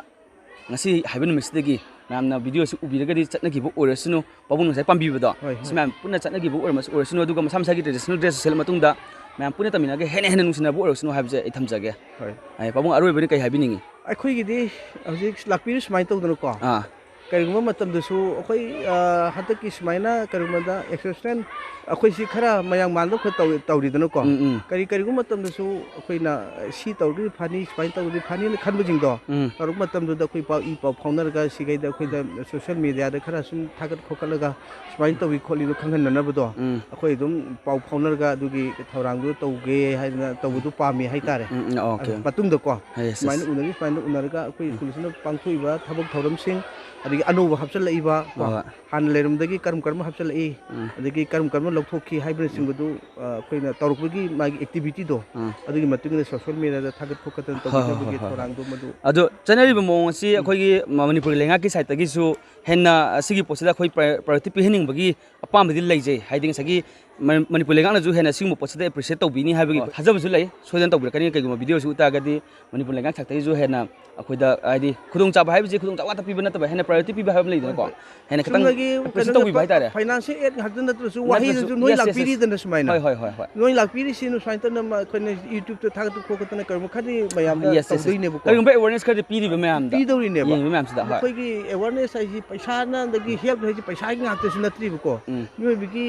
ꯉꯁꯤ ꯍꯥꯏꯕ ꯅꯨꯃꯤꯠꯁꯤꯗꯒꯤ ꯃꯌꯥꯝꯅ video ꯑꯁꯤ ꯎꯕꯤꯔꯒꯗꯤ ꯆꯠꯅꯈꯤꯕ ꯑꯣꯏꯔꯁꯅꯨ, ꯄꯥꯕꯨꯡꯅ ꯉꯁꯥꯏ ꯄꯥꯝꯕꯤꯕꯗꯣ, ꯍꯣꯏ, ꯁꯤ ꯍꯣꯏ꯫ ꯃꯌꯥꯝ ꯄꯨꯟꯅ ꯆꯠꯅꯈꯤꯕ ꯑꯣꯏꯔꯝꯃꯁꯨ, ꯑꯣꯏꯔꯁꯅꯨ, ꯑꯗꯨꯒ ꯃꯁꯥ ꯃꯁꯥꯒꯤ traditional dress ꯁꯦꯠꯂ ꯃꯇꯨꯡꯗ ꯃꯌꯥꯝ ꯄꯨꯟꯅ ꯇꯝꯃꯤꯟꯅꯔꯒ ꯍꯦꯟꯅ ꯍꯦꯟꯅ ꯅꯨꯡꯁꯤꯅꯕ ꯑꯣꯏꯔꯁꯅꯨ ꯍꯥꯏꯕꯁꯦ ꯑꯩ ꯊꯝꯖꯒꯦ꯫ ꯍꯣꯏ꯫ ꯑꯦ, ꯄꯥꯕꯨꯡ, ꯑꯔꯣꯏꯕꯗ ꯀꯩ ꯍꯥꯏꯕꯤꯅꯤꯡꯉꯤ? ꯑꯩꯈꯣꯏꯒꯤꯗꯤ ꯍꯧꯖꯤꯛ ꯂꯥꯛꯄꯤꯔꯤꯕ ꯁꯨꯃꯥꯏꯅ ꯇꯧꯗꯅꯀꯣ, ꯑꯥ꯫ ꯀꯔꯤꯒꯨꯝꯕ ꯃꯇꯝꯗꯁꯨ ꯑꯩꯈꯣꯏ, ꯑ, ꯍꯟꯗꯛꯀꯤ ꯁꯨꯃꯥꯏꯅ ꯀꯔꯤꯒꯨꯝꯕꯗ exceptional ꯑꯩꯈꯣꯏꯁꯤ ꯈꯔ ꯃꯌꯥꯝ ꯃꯥꯟꯗꯕ ꯈꯔ ꯇꯧ-, ꯇꯧꯔꯤꯗꯅꯀꯣ꯫ ꯎꯝ, ꯎꯝ꯫ ꯀꯔꯤ, ꯀꯔꯤꯒꯨꯝꯕ ꯃꯇꯝꯗꯁꯨ ꯑꯩꯈꯣꯏꯅ, ꯑ, ꯁꯤ ꯇꯧꯔꯗꯤ ꯐꯅꯤ, ꯁꯨꯃꯥꯏꯅ ꯇꯧꯔꯗꯤ ꯐꯅꯤꯅ ꯈꯟꯕꯁꯤꯡꯗꯣ, ꯎꯝ꯫ ꯇꯧꯔꯛꯄ ꯃꯇꯝꯗꯨꯗ ꯑꯩꯈꯣꯏ ꯄꯥꯎ, ꯏ ꯄꯥꯎ ꯐꯥꯎꯅꯔꯒ ꯁꯤꯈꯩꯗ ꯑꯩꯈꯣꯏꯗ social mediaꯗ ꯈꯔ ꯁꯨꯝ ꯊꯥꯒꯠ ꯈꯣꯠꯀꯠꯂꯒ ꯁꯨꯃꯥꯏꯅ ꯇꯧꯏ ꯈꯣꯠꯂꯤꯗꯣ ꯈꯪꯍꯟꯅꯅꯕꯗꯣ ꯎꯝ꯫ ꯑꯩꯈꯣꯏ ꯑꯗꯨꯝ ꯄꯥꯎ ꯐꯥꯎꯅꯔꯒ ꯑꯗꯨꯒꯤ ꯊꯧꯔꯥꯡꯗꯣ ꯇꯧꯒꯦ ꯍꯥꯏꯗꯅ ꯇꯧꯕꯗꯨ ꯄꯥꯝꯃꯤ ꯍꯥꯏꯇꯥꯔꯦ꯫ ꯎꯝ, ꯎꯝ, okay꯫ ꯑꯗꯨ ꯃꯇꯨꯡꯗꯀꯣ ꯍꯣꯏ, yes, ꯁꯨꯃꯥꯏꯅ yes꯫ ꯎꯅꯔꯤ, ꯁꯨꯃꯥꯏꯅ ꯎꯅꯔꯒ ꯑꯩꯈꯣꯏ ꯎꯝ꯫ ꯁ꯭ꯀꯨꯜꯁꯤꯅ ꯄꯥꯡꯊꯣꯛꯏꯕ ꯊꯕꯛ ꯊꯧꯔꯝꯁꯤꯡ, ꯑꯗꯒꯤ ꯑꯅꯧꯕ ꯍꯥꯞꯆꯤꯜꯂꯛꯏꯕ ꯀꯣ, ꯍꯣꯏ, ꯍꯣꯏ꯫ ꯍꯥꯟꯅ ꯂꯩꯔꯝꯗꯒꯤ ꯀꯔꯝ ꯀꯔꯝꯕ ꯍꯥꯞꯆꯤꯜꯂꯛꯏ, ꯎꯝ꯫ ꯑꯗꯒꯤ ꯀꯔꯝ ꯀꯔꯝꯕ ꯂꯧꯊꯣꯛꯈꯤ ꯍꯥꯏꯕꯅꯆꯤꯡꯕꯗꯨ, ꯑ, ꯑꯩꯈꯣꯏꯅ ꯇꯧꯔꯛꯄꯒꯤ ꯃꯥꯒꯤ activityꯗꯣ, ꯎꯝ꯫ ꯑꯗꯨꯒꯤ ꯃꯇꯨꯡ ꯏꯟꯅ social mediaꯗ ꯊꯥꯒꯠ ꯈꯣꯠꯀꯠꯇꯅ ꯍꯣꯏ, ꯍꯣꯏ, ꯇꯧꯕꯤꯅꯕꯒꯤ ꯍꯣꯏ, ꯍꯣꯏ, ꯍꯣꯏ꯫ ꯊꯧꯔꯥꯡꯗꯣ ꯃꯗꯨ ꯑꯗꯣ ꯆꯠꯅꯔꯤꯕ ꯃꯑꯣꯡ ꯑꯁꯤ ꯎꯝ꯫ ꯑꯩꯈꯣꯏꯒꯤ ꯃ-, ꯃꯅꯤꯄꯨꯔ ꯂꯩꯉꯥꯛꯀꯤ sideꯇꯒꯤꯁꯨ ꯍꯦꯟꯅ ꯑꯁꯤꯒꯤ ꯄꯣꯠꯁꯤꯗ ꯑꯩꯈꯣꯏ pri-, priority ꯄꯤꯍꯟꯅꯤꯡꯕꯒꯤ ꯑꯄꯥꯝꯕꯗꯤ ꯂꯩꯖꯩ꯫ ꯍꯥꯏꯗꯤ ꯉꯁꯥꯏꯒꯤ ꯃ-, ꯃꯅꯤꯄꯨꯔ ꯂꯩꯉꯥꯛꯅꯁꯨ ꯍꯦꯟꯅ ꯁꯤꯒꯨꯝꯕ ꯄꯣꯠꯁꯤꯗ appreciate ꯇꯧꯕꯤꯅꯤ ꯍꯥꯏꯕꯒꯤ ꯍꯣꯏ꯫ ꯊꯥꯖꯕꯁꯨ ꯂꯩ꯫ ꯁꯣꯏꯗꯅ ꯇꯧꯕꯤꯔꯛꯀꯅꯤ, ꯀꯩꯒꯨꯝꯕ videoꯁꯤ ꯎ ꯇꯥꯔꯒꯗꯤ ꯃꯅꯤꯄꯨꯔ ꯂꯩꯉꯥꯛ sideꯇꯒꯤꯁꯨ ꯍꯦꯟꯅ ꯑꯩꯈꯣꯏꯗ, ꯍꯥꯏꯗꯤ, ꯈꯨꯗꯣꯡꯆꯥꯕ ꯍꯥꯏꯕꯁꯤ ꯈꯨꯗꯣꯡꯆꯥꯕ ꯉꯥꯛꯇ ꯄꯤꯕ ꯅꯠꯇꯕ, ꯍꯦꯟꯅ priority ꯄꯤꯕ ꯍꯥꯏꯕ ꯑꯃ ꯂꯩꯗꯅꯀꯣ꯫ ꯍꯣꯏ, ꯍꯣꯏ꯫ ꯍꯦꯟꯅ ꯈꯤꯇꯪ ꯆꯨꯝꯅꯒꯤ appreciate ꯀꯩꯅꯣꯗ ꯇꯧꯕꯤꯕ ꯐ-, ꯍꯥꯏꯇꯥꯔꯦ꯫ Financial aid ꯉꯥꯛꯇ ꯅꯠꯇ꯭ꯔꯁꯨ, ꯅꯠꯇ꯭ꯔꯁꯨ, ꯋꯥꯍꯩꯗꯁꯨ ꯅꯣꯏ yes, yes, yes꯫ ꯂꯥꯛꯄꯤꯔꯤꯗꯅ ꯁꯨꯃꯥꯏꯅ꯫ ꯍꯣꯏ, ꯍꯣꯏ, ꯍꯣꯏ, ꯍꯣꯏ꯫ ꯅꯣꯏ ꯂꯥꯛꯄꯤꯔꯤꯁꯤ ꯁꯨꯃꯥꯏꯅ ꯇꯧꯅ ꯃ-, ꯑꯩꯈꯣꯏꯅ YouTubeꯇ ꯊꯥꯒꯠꯇꯅ ꯈꯣꯠꯀꯠꯇꯅ ꯀꯔꯤꯒꯨꯝꯕ ꯈꯔꯗꯤ ꯃꯌꯥꯝꯗ yes, yes, yes꯫ ꯇꯧꯗꯣꯏꯅꯦꯕꯀꯣ꯫ ꯀꯔꯤꯒꯨꯝꯕ awareness ꯈꯔꯗꯤ ꯄꯤꯔꯤꯕ ꯃꯌꯥꯝꯗ꯫ ꯄꯤꯗꯧꯔꯤꯅꯦꯕ꯫ ꯌꯦꯡꯉꯤꯕ ꯃꯌꯥꯝꯁꯤꯗ, ꯍꯣꯏ꯫ ꯑꯩꯈꯣꯏꯒꯤ awareness ꯍꯥꯏꯁꯤ ꯄꯩꯁꯥꯅ, ꯑꯗꯒꯤ help ꯍꯥꯏꯁꯤ ꯄꯩꯁꯥꯒꯤ ꯉꯥꯛꯇꯁꯨ ꯅꯠꯇ꯭ꯔꯤꯕꯀꯣ꯫ ꯎꯝ꯫ ꯃꯤꯑꯣꯏꯕꯒꯤ,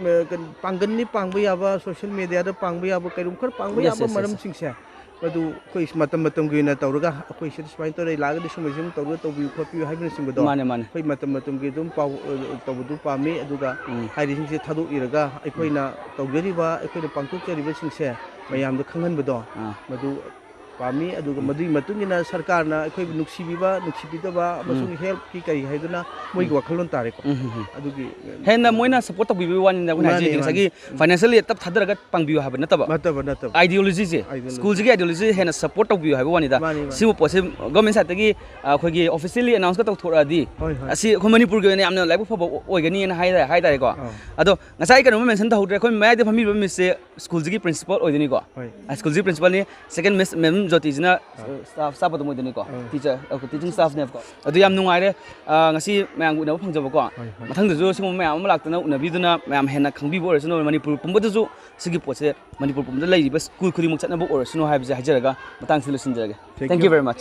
ꯑ, ꯀꯩꯅꯣ, ꯄꯥꯡꯒꯜꯅꯤ ꯄꯥꯡꯕ ꯌꯥꯕ, social mediaꯗ ꯄꯥꯡꯕ ꯌꯥꯕ, ꯀꯔꯤꯒꯨꯝꯕ ꯈꯔ ꯄꯥꯡꯕ yes, ꯌꯥꯕ yes, yes, yes꯫ ꯃꯔꯝꯁꯤꯡꯁꯦ ꯃꯗꯨ ꯑꯩꯈꯣꯏ ꯃꯇꯝ ꯃꯇꯝꯒꯤ ꯑꯣꯏꯅ ꯇꯧꯔꯒ, ꯑꯩꯈꯣꯏ ꯁꯤꯗ ꯁꯨꯃꯥꯏꯅ ꯇꯧꯔꯦ, ꯂꯥꯛꯑꯒꯗꯤ ꯁꯨꯝꯕꯁꯤ ꯑꯗꯨꯝ ꯇꯧꯔꯒ ꯇꯧꯕꯤꯌꯨ ꯈꯣꯠꯄꯤꯌꯨ ꯍꯥꯏꯕꯅꯆꯤꯡꯕꯗꯣ ꯃꯥꯅꯦ, ꯃꯥꯅꯦ꯫ ꯑꯩꯈꯣꯏ ꯃꯇꯝ ꯃꯇꯝꯒꯤ ꯑꯗꯨꯝ ꯄꯥꯎ, ꯑ, ꯇꯧꯕꯗꯨ ꯄꯥꯝꯃꯤ꯫ ꯑꯗꯨꯒ ꯎꯝ꯫ ꯍꯥꯏꯔꯤꯁꯤꯡꯁꯦ ꯊꯥꯗꯣꯛꯄꯤꯔꯒ ꯑꯩꯈꯣꯏꯅ ꯎꯝ꯫ ꯇꯧꯖꯔꯤꯕ, ꯑꯩꯈꯣꯏꯅ ꯄꯥꯡꯊꯣꯛꯆꯔꯤꯕꯁꯤꯡꯁꯦ ꯎꯝ꯫ ꯃꯌꯥꯝꯗ ꯈꯪꯍꯟꯕꯗꯣ ꯑꯥ꯫ ꯃꯗꯨ ꯄꯥꯝꯃꯤ꯫ ꯑꯗꯨꯒ ꯎꯝ꯫ ꯃꯗꯨꯒꯤ ꯃꯇꯨꯡ ꯏꯟꯅ ꯁꯔꯀꯥꯔꯅ ꯑꯩꯈꯣꯏꯕꯨ ꯅꯨꯡꯁꯤꯕꯤꯕ, ꯅꯨꯡꯁꯤꯕꯤꯗꯕ ꯑꯃꯁꯨꯡ ꯎꯝ꯫ helpꯀꯤ ꯀꯔꯤ ꯍꯥꯏꯗꯨꯅ ꯃꯣꯏꯒꯤ ꯎꯝ꯫ ꯋꯥꯈꯜꯂꯣꯟ ꯇꯥꯔꯦꯀꯣ꯫ ꯎꯝ, ꯎꯝ, ꯎꯝ꯫ ꯑꯗꯨꯒꯤ, ꯍꯦꯟꯅ ꯃꯣꯏꯅ support ꯇꯧꯕꯤꯕꯒꯤ ꯋꯥꯅꯤꯗ, ꯑꯩꯈꯣꯏꯅ ꯃꯥꯅꯦ, ꯍꯥꯏꯖꯩꯗꯤ ꯃꯥꯅꯦ꯫ ꯉꯁꯥꯏꯒꯤ ꯎꯝ꯫ Financially ꯇꯞ ꯊꯥꯗꯔꯒ ꯄꯥꯡꯕꯤꯌꯨ ꯍꯥꯏꯕ ꯅꯠꯇꯕ꯫ ꯅꯠꯇꯕ, ꯅꯠꯇꯕ꯫ Ideologyꯁꯦ, ideology꯫ Schoolꯁꯤꯒꯤ ideologyꯁꯦ ꯍꯦꯟꯅ support ꯇꯧꯕꯤꯌꯨ ꯍꯥꯏꯕ ꯋꯥꯅꯤꯗ꯫ ꯃꯥꯅꯤ, ꯃꯥꯅꯤ꯫ ꯁꯤꯒꯨꯝꯕ ꯄꯣꯠꯁꯦ government sideꯇꯒꯤ, ꯑ, ꯑꯩꯈꯣꯏꯒꯤ officially announceꯀ ꯇꯧꯊꯣꯔꯛꯑꯗꯤ, ꯍꯣꯏ, ꯍꯣꯏ꯫ ꯑꯁꯤ ꯑꯩꯈꯣꯏ ꯃꯅꯤꯄꯨꯔꯒꯤ ꯑꯣꯏꯅ ꯌꯥꯝꯅ ꯂꯥꯏꯕꯛ ꯐꯕ ꯑꯣꯏꯒꯅꯤꯅ ꯍꯥꯏ-, ꯍꯥꯏꯇꯥꯔꯦꯀꯣ꯫ ꯑꯥ꯫ ꯑꯗꯣ ꯉꯁꯥꯏ ꯀꯩꯅꯣꯝꯃ mention ꯇꯧꯍꯧꯗ꯭ꯔꯦ, ꯑꯩꯈꯣꯏ ꯃꯌꯥꯏꯗ ꯐꯝꯃꯤꯕ missꯁꯦ schoolꯁꯤꯒꯤ principal ꯑꯣꯏꯗꯣꯏꯅꯤꯀꯣ꯫ ꯍꯣꯏ꯫ ꯑ, schoolꯁꯤꯒꯤ principalꯅꯤ꯫ Second miss, ma'am, ꯖꯣꯇꯤꯁꯤꯅ staff staff ꯑꯗꯨꯝ ꯑꯣꯏꯗꯣꯏꯅꯤꯀꯣ, teacher teaching staff ꯅꯦꯕꯀꯣ꯫ ꯑꯗꯨ ꯌꯥꯝ ꯅꯨꯡꯉꯥꯏꯔꯦ꯫ ꯑ, ꯉꯁꯤ ꯃꯌꯥꯝꯒ ꯎꯅꯕ ꯐꯪꯖꯕꯀꯣ꯫ ꯃꯊꯪꯗꯁꯨ ꯁꯤꯒꯨꯝꯕ ꯃꯌꯥꯝ ꯑꯃ ꯂꯥꯛꯇꯅ ꯎꯅꯕꯤꯗꯨꯅ ꯃꯌꯥꯝ ꯍꯦꯟꯅ ꯈꯪꯕꯤꯕ ꯑꯣꯏꯔꯁꯅꯨ꯫ ꯃꯅꯤꯄꯨꯔ ꯄꯨꯝꯕꯗꯁꯨ ꯁꯤꯒꯤ ꯄꯣꯠꯁꯦ, ꯃꯅꯤꯄꯨꯔ ꯄꯨꯝꯕꯗ ꯂꯩꯔꯤꯕ ꯁ꯭ꯀꯨꯜ ꯈꯨꯗꯤꯡꯃꯛ ꯆꯠꯅꯕ ꯑꯣꯏꯔꯁꯅꯨ ꯍꯥꯏꯕꯁꯦ ꯍꯥꯏꯖꯔꯒ ꯃꯇꯥꯡꯁꯤꯗ ꯂꯣꯏꯁꯤꯟꯖꯔꯒꯦ꯫ Thank you very much꯫